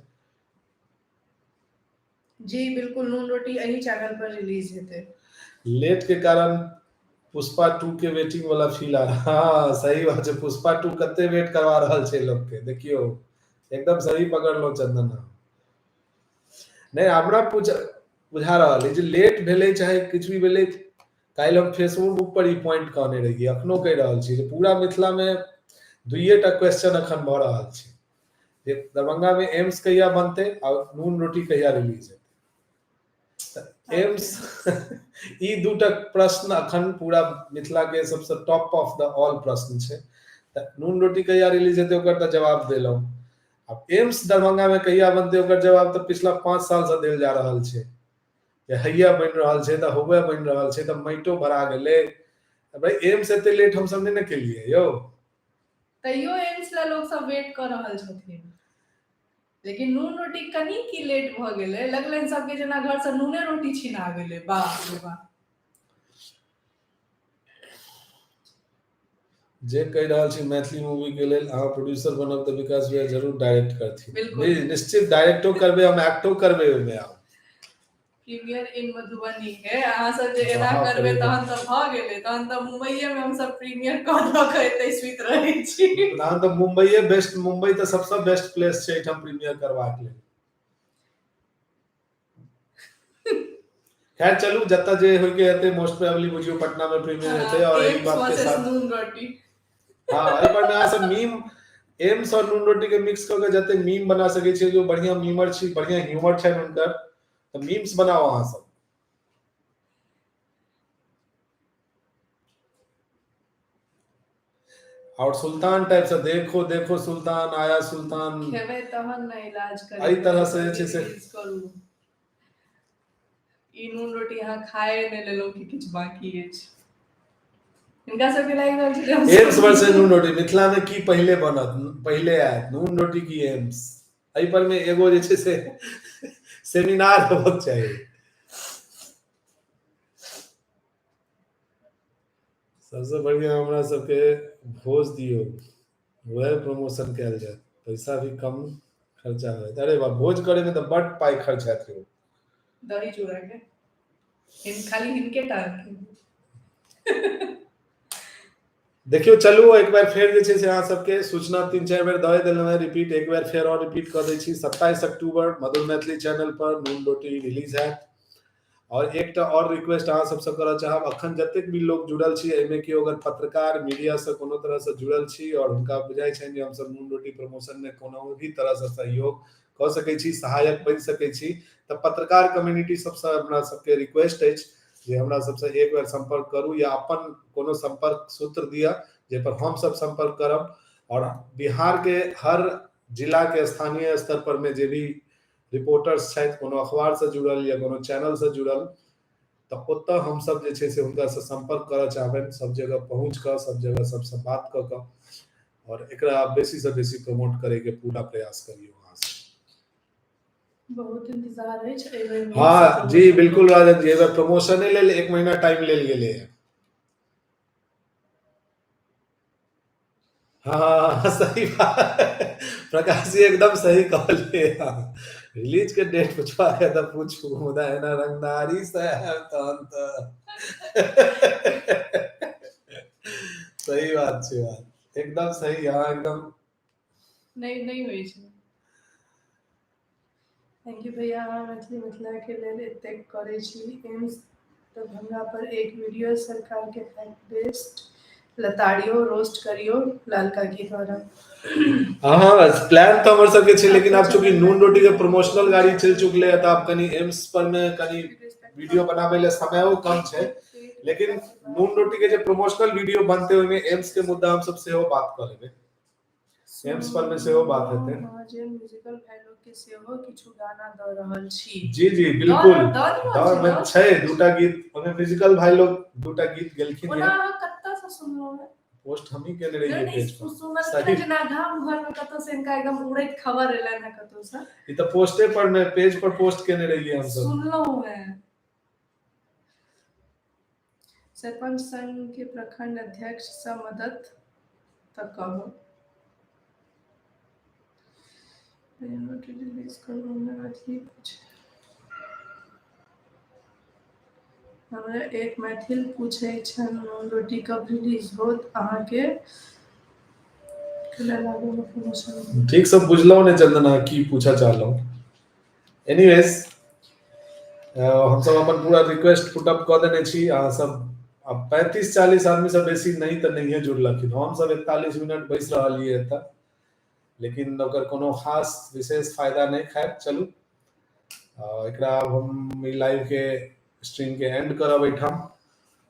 जी बिल्कुल, नून रोटी एही चैनल पर रिलीज हेतै। लेट के कारण पुष्पा 2 के वेटिंग वाला फील आ रहा। हाँ सही बात छै, पुष्पा 2 कते वेट करवा रहल छै लोक के, देखियौ एकदम सही पकड़लहुँ चंदन। नहि हमरा बुझा रहल है जे लेट भेलै चाहे किछु भी भेलै। काल्हि हम फेसबुक पर ई पॉइंट कहने रहियै, अखनो कहि रहल छी जे पूरा मिथिला मे दुइये टा क्वेश्चन अखन भऽ रहल छै, जे दरभंगा में एम्स कहिया बनते और नून रोटी कहिया रिलीज हेतै। एम्स ई दूटा प्रश्न अखन पूरा मिथिला के सबसे टॉप ऑफ the all प्रश्न छै। तऽ नून रोटी कहिया रिलीज हेतै ओकर तऽ जवाब देलहुँ, आब एम्स दरभंगा में कहिया बनते ओकर जवाब तऽ पिछला 5 साल से देल जा रहल छै जे हैया बनि रहल छै, तऽ हौवे बनि रहल छै, तऽ माटिो भरा गेलै। भाई एम्स एते लेट हमसब नहि ने केलियै यौ। तैयो एम्स ला लोक सब वेट कऽ रहल छथिन, लेकिन नून रोटी कनि की लेट भऽ गेलै, लगलनि सबके जेना घर से नूने रोटी छिना गेलै। बाप रे बाप। जे कहि रहल छी मैथिली मूवी के लेल अहाँ प्रोड्यूसर बनब तऽ विकास भैया जरूर डायरेक्ट करथिन। निश्चित डायरेक्टो करबै हम, एक्टो करबै ओहिमे। आब प्रीमियर इन मधुबनी है, अहाँ सब जे एना करबै तहन तऽ भऽ गेलै, तहन तऽ मुंबईए में हमसब प्रीमियर कऽ दऽ कऽ एतै सुति रहै छी। तहन तऽ मुंबईए बेस्ट, मुंबई तऽ सबसँ बेस्ट प्लेस छै एहिठाम प्रीमियर करबाक लेल। खैर चलू, जतऽ जे होय के हेतै, मोस्ट प्रोबेबली बुझियौ पटना में प्रीमियर हेतै। और एहि बात के साथ नून रोटी, हाँ एहि पर में अहाँ सब मीम एम्स और नून रोटी के मिक्स कऽ के जते मीम बना सकै छियै, जो बढ़िया मीमर छी, बढ़िया ह्यूमर छनि हुनकर, तऽ मीम्स बनाउ अहाँ सब। और सुल्तान टाइप से देखो देखो सुल्तान आया सुल्तान, खेबै तहन ने इलाज करेबै, एहि तरह से जे छै से करू। ई नून रोटी अहाँ खाए नहि लेलहुँ कि किछु बाकी अछि? हिनका सबके लागि रहल छै एम्स वर्सेस नून रोटी, मिथिला में की पहिले बनत, पहिले आयत नून रोटी की एम्स? एहि पर में एगो जे छै से सेमिनार होबक चाही। सबसे बढ़िया हमरा सबके भोज दियौ, वएह प्रमोशन कयल जायत, पैसा भी कम खर्चा होयत। अरे वाह, भोज करे में तऽ बड पाइ खर्च हैत यौ। दही चूड़ा के खाली हिनके टा। देखियौ चलू एक बार फेर जे छै से अहाँ सबके सूचना 3-4 बेर दऽ देलहुँ हेँ रिपीट, एक बेर फेर और रिपीट कऽ दै छी। 27 अक्टूबर मधुर मैथिली चैनल पर नून रोटी रिलीज हैत। और एकटा और रिक्वेस्ट अहाँ सबसँ करऽ चाहब, अखन जतेक भी लोग जुड़ल छी एहिमे केओ अगर पत्रकार मीडिया से कोनो तरह से जुड़ल छी और हुनका बुझाइ छनि जे हमसब नून रोटी प्रमोशन में कोनो भी तरह से सहयोग कऽ सकै छी, सहायक बनि सकै छी, तऽ पत्रकार कम्युनिटी सबसँ हमरा सबके रिक्वेस्ट अछि जे हमरा सबसँ एक बेर संपर्क करू या अपन कोनो संपर्क सूत्र दिअ जाहि पर हमसब संपर्क करब। और बिहार के हर जिला के स्थानीय स्तर पर में जे भी रिपोर्टर्स छथि, कोनो अखबार से जुड़ल या कोनो चैनल से जुड़ल, तऽ ओतऽ हमसब जे छै से हुनकासँ संपर्क करऽ चाहबनि, सब जगह पहुँच कऽ सब जगह सबसँ बात कऽ कऽ और एकरा बेसी से बेसी प्रमोट करे के पूरा प्रयास करियौ अहाँ सब। बहुत इंतजार अछि एहि बेर। हाँ जी बिल्कुल राजन जी, एहि बेर प्रमोशने लेल 1 महीना टाइम लेल गेलै है। हँ, सही बात। प्रकाश जी, एकदम सही कहलियै। रिलीज के डेट पुछबाक तऽ पूछू, मुदा एना रंगदारी से आयब तहन तऽ सही बात छै। बात एकदम सही। अहाँ एकदम नहि, नहि होइ छै। Thank you भैया, अहाँ मैथिली मिथिला के लेल एतेक करै छी। एम्स दरभंगा पर एक वीडियो, सरकार के फैक्ट बेस्ड लताड़ियो, रोस्ट करियो लाल काकी द्वारा। हँ, प्लान तऽ हमर सबके छै, लेकिन आब चूँकि नून रोटी के प्रमोशनल गाड़ी चलि चुकले है, तऽ आब कनि एम्स पर मे कनि वीडियो बनाबै लए समयो कम छै। लेकिन नून रोटी के जे प्रमोशनल वीडियो बनतै, ओहिमे एम्स के मुद्दा हमसब सेहो बात कऽ लेबै। एम्स पर मे सेहो बात हेतै। जे म्यूजिकल भाई लोग के सेहो किछु गाना दऽ रहल छी। जी, बिल्कुल। दऽ मे छै दूटा गीत। ओहिमे म्यूजिकल भाई लोग दूटा गीत गेलखिन। ओना अहाँ कतऽ से सुनलहुँ हे? पोस्ट हमही केने रहियै पेज पर। सुनलखिन जेना गाम घर में कतौ से इनका एकदम उड़ैत खबर एलनि हे कतौ से। ई तऽ पोस्टे पर मे, पेज पर पोस्ट केने रहियै हमसब। सुनलहुँ हे। सरपंच संघ के प्रखंड अध्यक्ष सँ मदद तऽ कहू। मैथिली हमरा एक मैथिल पूछै छनि, रोटी कब रिलीज होत अहाँके? ठीक से बुझलहुँ ने चंदना, की पूछऽ चाहलहुँ। एनीवेज, हमसब अपन पूरा रिक्वेस्ट पुटअप कऽ देने छी। अहाँ सब आब 35-40 आदमी से बेसी नहि तऽ नहिए जुड़लखिन। हमसब 41 मिनट बैस रहलियै एतऽ, लेकिन ओकर कोनो खास विशेष फायदा नहि। खैर, चलू, एकरा आब हम ई लाइव के स्ट्रीम के एंड करब एहिठाम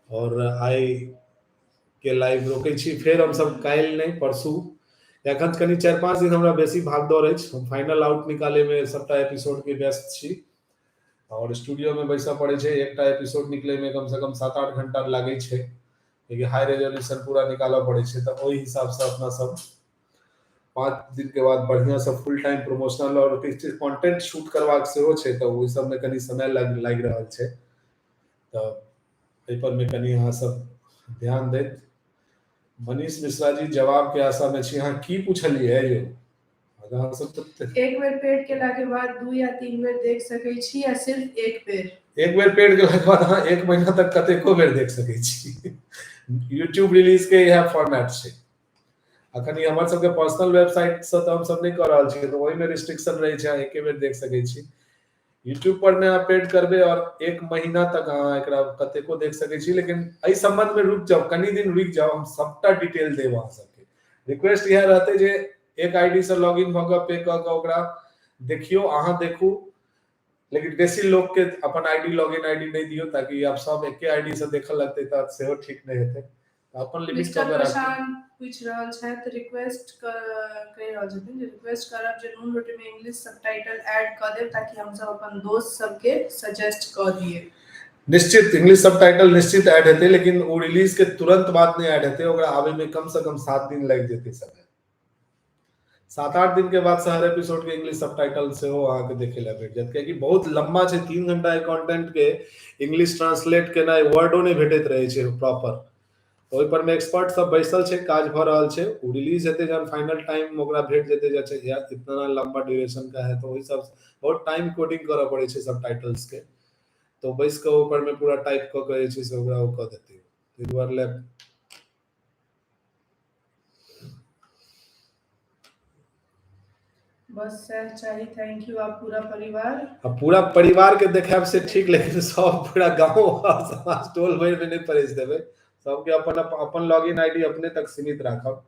आओर आइ के लाइव रोकै छी। फेर हमसब काल्हि नहि, परसू। एखन कनि 4-5 दिन हमरा बेसी भागदौड़ अछि। हम फाइनल आउट निकालैमे सबटा एपिसोड के व्यस्त छी आओर स्टूडियो में बैसऽ पड़ै छै। एकटा एपिसोड निकलै में कम से कम 7-8 घंटा लागै छै, कियाकि हाई रेजोल्यूशन पूरा निकालऽ पड़ै छै। तऽ ओहि हिसाबसँ अपना सब 5 दिन के बाद बढ़िया से फुल टाइम प्रमोशनल आओर किछु कंटेंट शूट करबाक सेहो छै, तऽ ओहि सबमे कनि समय लागि रहल छै। तऽ एहि पर मे कनि अहाँ सब ध्यान दैत। मनीष मिश्रा जी, जवाब के आशा में छी। अहाँ की पूछलियै यौ? अहाँ सब तऽ एक बेर पेड केला के बाद 2 या 3 बेर देख सकै छी या सिर्फ एक बेर? एक बेर पेड केलाके बाद अहाँ एक महीना तक कतेको बेर देख सकै छी। यूट्यूब रिलीज के इएह फॉर्मेट छै। अखन ई हमर सबके पर्सनल वेबसाइट से तऽ हमसब नहि कऽ रहल छियै, तऽ ओहिमे रिस्ट्रिक्शन रहै छै, अहाँ एके बेर देख सकै छी। यूट्यूब पर मे अहाँ पेड करबै और एक महीना तक अहाँ एकरा कतेको देख सकै छी। लेकिन एहि संबंध मे रुकि जाउ, कनि दिन रुकि जाउ, हम सबटा डिटेल देब अहाँ सबके। रिक्वेस्ट इएह रहतै जे एक आईडी से लॉग इन भऽ कऽ, पे कऽ कऽ ओकरा देखियौ। अहाँ देखू, लेकिन बेसी लोक के अपन आईडी, लॉगिन आईडी नहि दियौ, ताकि आब सब एके आईडी से देखऽ लगतै तऽ सेहो ठीक नहि हेतै। तऽ अपन लिमिट मिस्टर कऽ के राखू। प्रशांत पूछि रहल छथि, रिक्वेस्ट कहि रहल छथिन जे रिक्वेस्ट करब जे नून रोटी में इंग्लिश सबटाइटल ऐड कऽ देब, ताकि हमसब अपन दोस्त सबके सजेस्ट कऽ दियै। निश्चित, इंग्लिश सबटाइटल निश्चित ऐड हेतै, लेकिन ओ रिलीज के तुरंत बाद नहि ऐड हेतै। ओकरा आबे में कम से कम 7 दिन लागि जेतै समय। 7-8 दिन के बाद से हर एपिसोड के इंग्लिश सबटाइटल सेहो अहाँके देखे ला भेट जायत, कियाकि बहुत लम्बा छै। 3 घंटा के कंटेंट के इंग्लिश ट्रांसलेट केनाइ, वर्डो नहि भेटैत रहै छै प्रॉपर। ओहि पर मे एक्सपर्ट सब बैसल छै, काज भऽ रहल छै। ओ रिलीज हेतै जहन फाइनल टाइम ओकरा भेट जेतै जे अच्छा यार, इतना लंबा ड्यूरेशन का है, तऽ ओहि सब बहुत टाइम कोडिंग करऽ पड़ै छै सबटाइटल्स के। तऽ बैस कऽ ओहि पर मे पूरा टाइप कऽ के जे छै से ओकरा ओ कऽ देतै। ताहि दुआरे लए बस सएह चाही। Thank you. आप पूरा परिवार आ पूरा परिवार के देखायब से ठीक, लेकिन सब पूरा गाँव समाज टोल भरि मे नहि परेश देबै। सबके अपन अपन लॉगिन आईडी अपने तक सीमित राखब।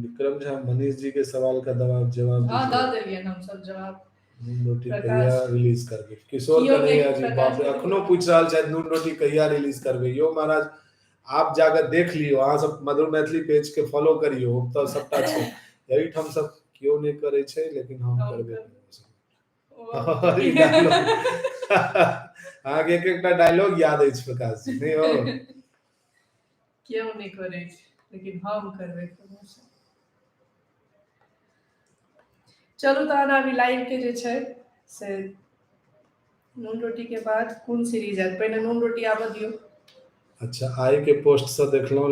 विक्रम झा, मनीष जी के सवाल का जवाब जवाब। हाँ, दऽ देलियनि हमसब जवाब। नून रोटी कहिया रिलीज करबै? किशोर कन्हैया जी, बाप रे, अखनो पूछि रहल छथि, नून रोटी कहिया रिलीज करबै? यौ महाराज, आप जाकर देख लियौ। अहाँ सब मधुर मैथिली पेज के फॉलो करियौ, तऽ सबटा छै। एहिठाम सब केओ नहि करै छै, लेकिन हम करबै। अहाँके एक एकटा डायलॉग याद अछि प्रकाश जी, नहि हो? केओ नहि करै छै, लेकिन हम करबै प्रमोशन। चलू तहन, अभी लाइव के जे छै से नून रोटी के बाद कोन सीरीज आयत? पहिने नून रोटी आबऽ दियौ। अच्छा, आइ के पोस्ट से देखलहुँ।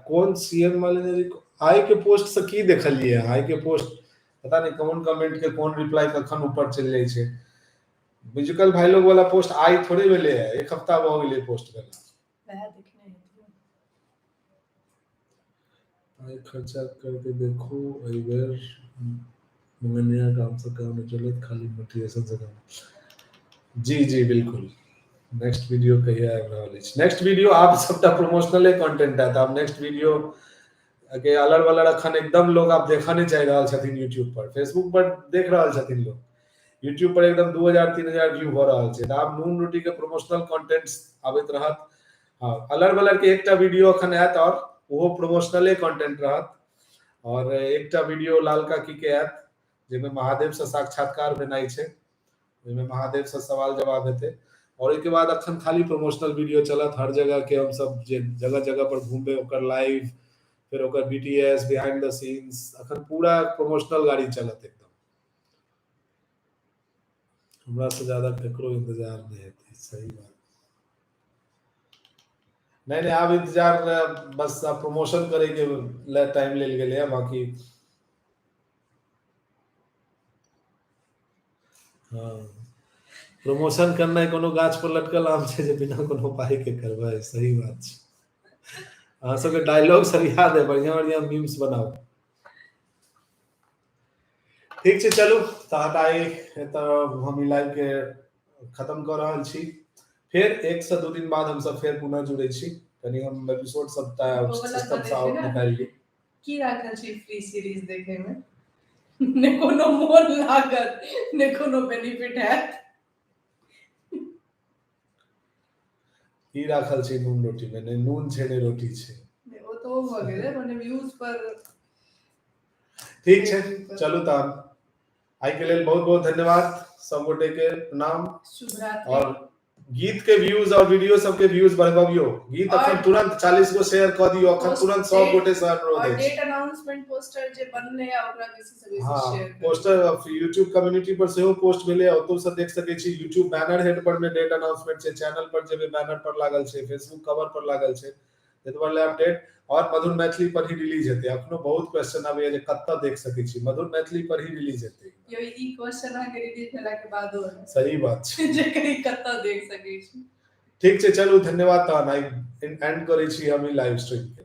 कोन सीएम वाले आइ के पोस्ट से की देखलियै? आइ के पोस्ट पता नहि कोन कमेंट के कोन रिप्लाई कखन ऊपर चलि जाइ छै। म्यूजिकल भाई लोग वाला पोस्ट आइ थोड़े भेलै है, एक हफ्ता भऽ गेलै पोस्ट भेला। वएह देखने हेतियै। आइ खर्चा करके देखू, एहि बेर मंगनिया काम से काम नहि चलत, खाली मोटिवेशन से काम। जी जी बिल्कुल। नेक्स्ट वीडियो कहिया आबि रहल अछि? नेक्स्ट वीडियो आब सबटा प्रमोशनले कंटेंट आयत। आब नेक्स्ट वीडियो के अलर वलर अखन एकदम लोग आब देखऽ नहि चाहि रहल छथिन यूट्यूब पर। फेसबुक पर देख रहल छथिन लोग, यूट्यूब पर एकदम 2000 3000 व्यू भऽ रहल छै। तऽ आब नून रोटी के प्रमोशनल कंटेंट आबैत रहत। हँ, अलर बलर के एकटा वीडियो अखन आयत और ओहो प्रमोशनले कंटेंट रहत। और एकटा वीडियो लाल काकी के आयत, जाहिमे महादेव से साक्षात्कार भेनाइ छै, ओहिमे महादेव से सवाल जवाब हेतै। और ओहिके बाद अखन खाली प्रमोशनल वीडियो चलत हर जगह के। हमसब जे जगह जगह पर घूमबै ओकर लाइव, फेर ओकर बीटीएस, बिहाइंड द सीन्स, अखन पूरा प्रमोशनल गाड़ी चलत एकदम। हमरा से ज्यादा ककरो इंतजार नहि हेतै। सही बात। नहि नहि, आब इंतजार बस आब प्रमोशन करे के ले टाइम लेल गेलै है, बाकी हँ, प्रमोशन करनाइ कोनो गाछ पर लटकल आम छै जे बिना कोनो पाइ के करबै? सही बात छै। अहाँ सबके डायलॉग सब याद है, बढ़िया बढ़िया मीम्स बनाउ। ठीक छै, चलू तहन आइ एतऽ हम ई लाइव के खत्म कऽ रहल छी। फेर 1 से 2 दिन बाद हमसब फेर पुनः जुड़ै छी। कनि हम एपिसोड सबटा ओ वाला सिस्टम दऽ से आउट दै छै ने। निकालि ली। की राखल छै फ्री सीरीज देखे में? ने कोनो मोन लागत, ने कोनो बेनिफिट हैत। की राखल छै नून रोटी में? नहि नून छै, नहि रोटी छै। नहि, ओ तऽ ओ भऽ गेलै, मने व्यूज पर। ठीक छै, चलू तहन आइ के लेल बहुत बहुत धन्यवाद सब गोटे के, प्रणाम। शुभ रात्रि। और गीत के व्यूज और वीडियो सबके व्यूज बढ़बबियौ। गीत अखन तुरंत 40 गो शेयर कऽ दियौ अखन तुरंत, सब गोटे से अनुरोध और अछि। डेट अनाउंसमेंट पोस्टर जे बनलै आ ओकरा बेसी से बेसी शेयर करू। पोस्टर यूट्यूब कम्युनिटी पर सेहो पोस्ट भेलै, ओतौ से देख सकै छी। यूट्यूब बैनर हेड पर में डेट अनाउंसमेंट छै, चैनल पर जेबै बैनर पर लागल छै, फेसबुक कवर पर लागल छै। एतबा ले अपडेट। और मधुर मैथिली पर ही रिलीज हेतै। अखनो बहुत क्वेश्चन आबैया जे कतऽ देख सकै छी। मधुर मैथिली पर ही रिलीज हेतै। यौ, ई क्वेश्चन अहाँके रिलीज भेला के बादो है सही बात छै। जे कहीं कतऽ देख सकै छी। ठीक छै, चलू, धन्यवाद। तहन आइ एंड करै छी हम ई लाइव स्ट्रीम के।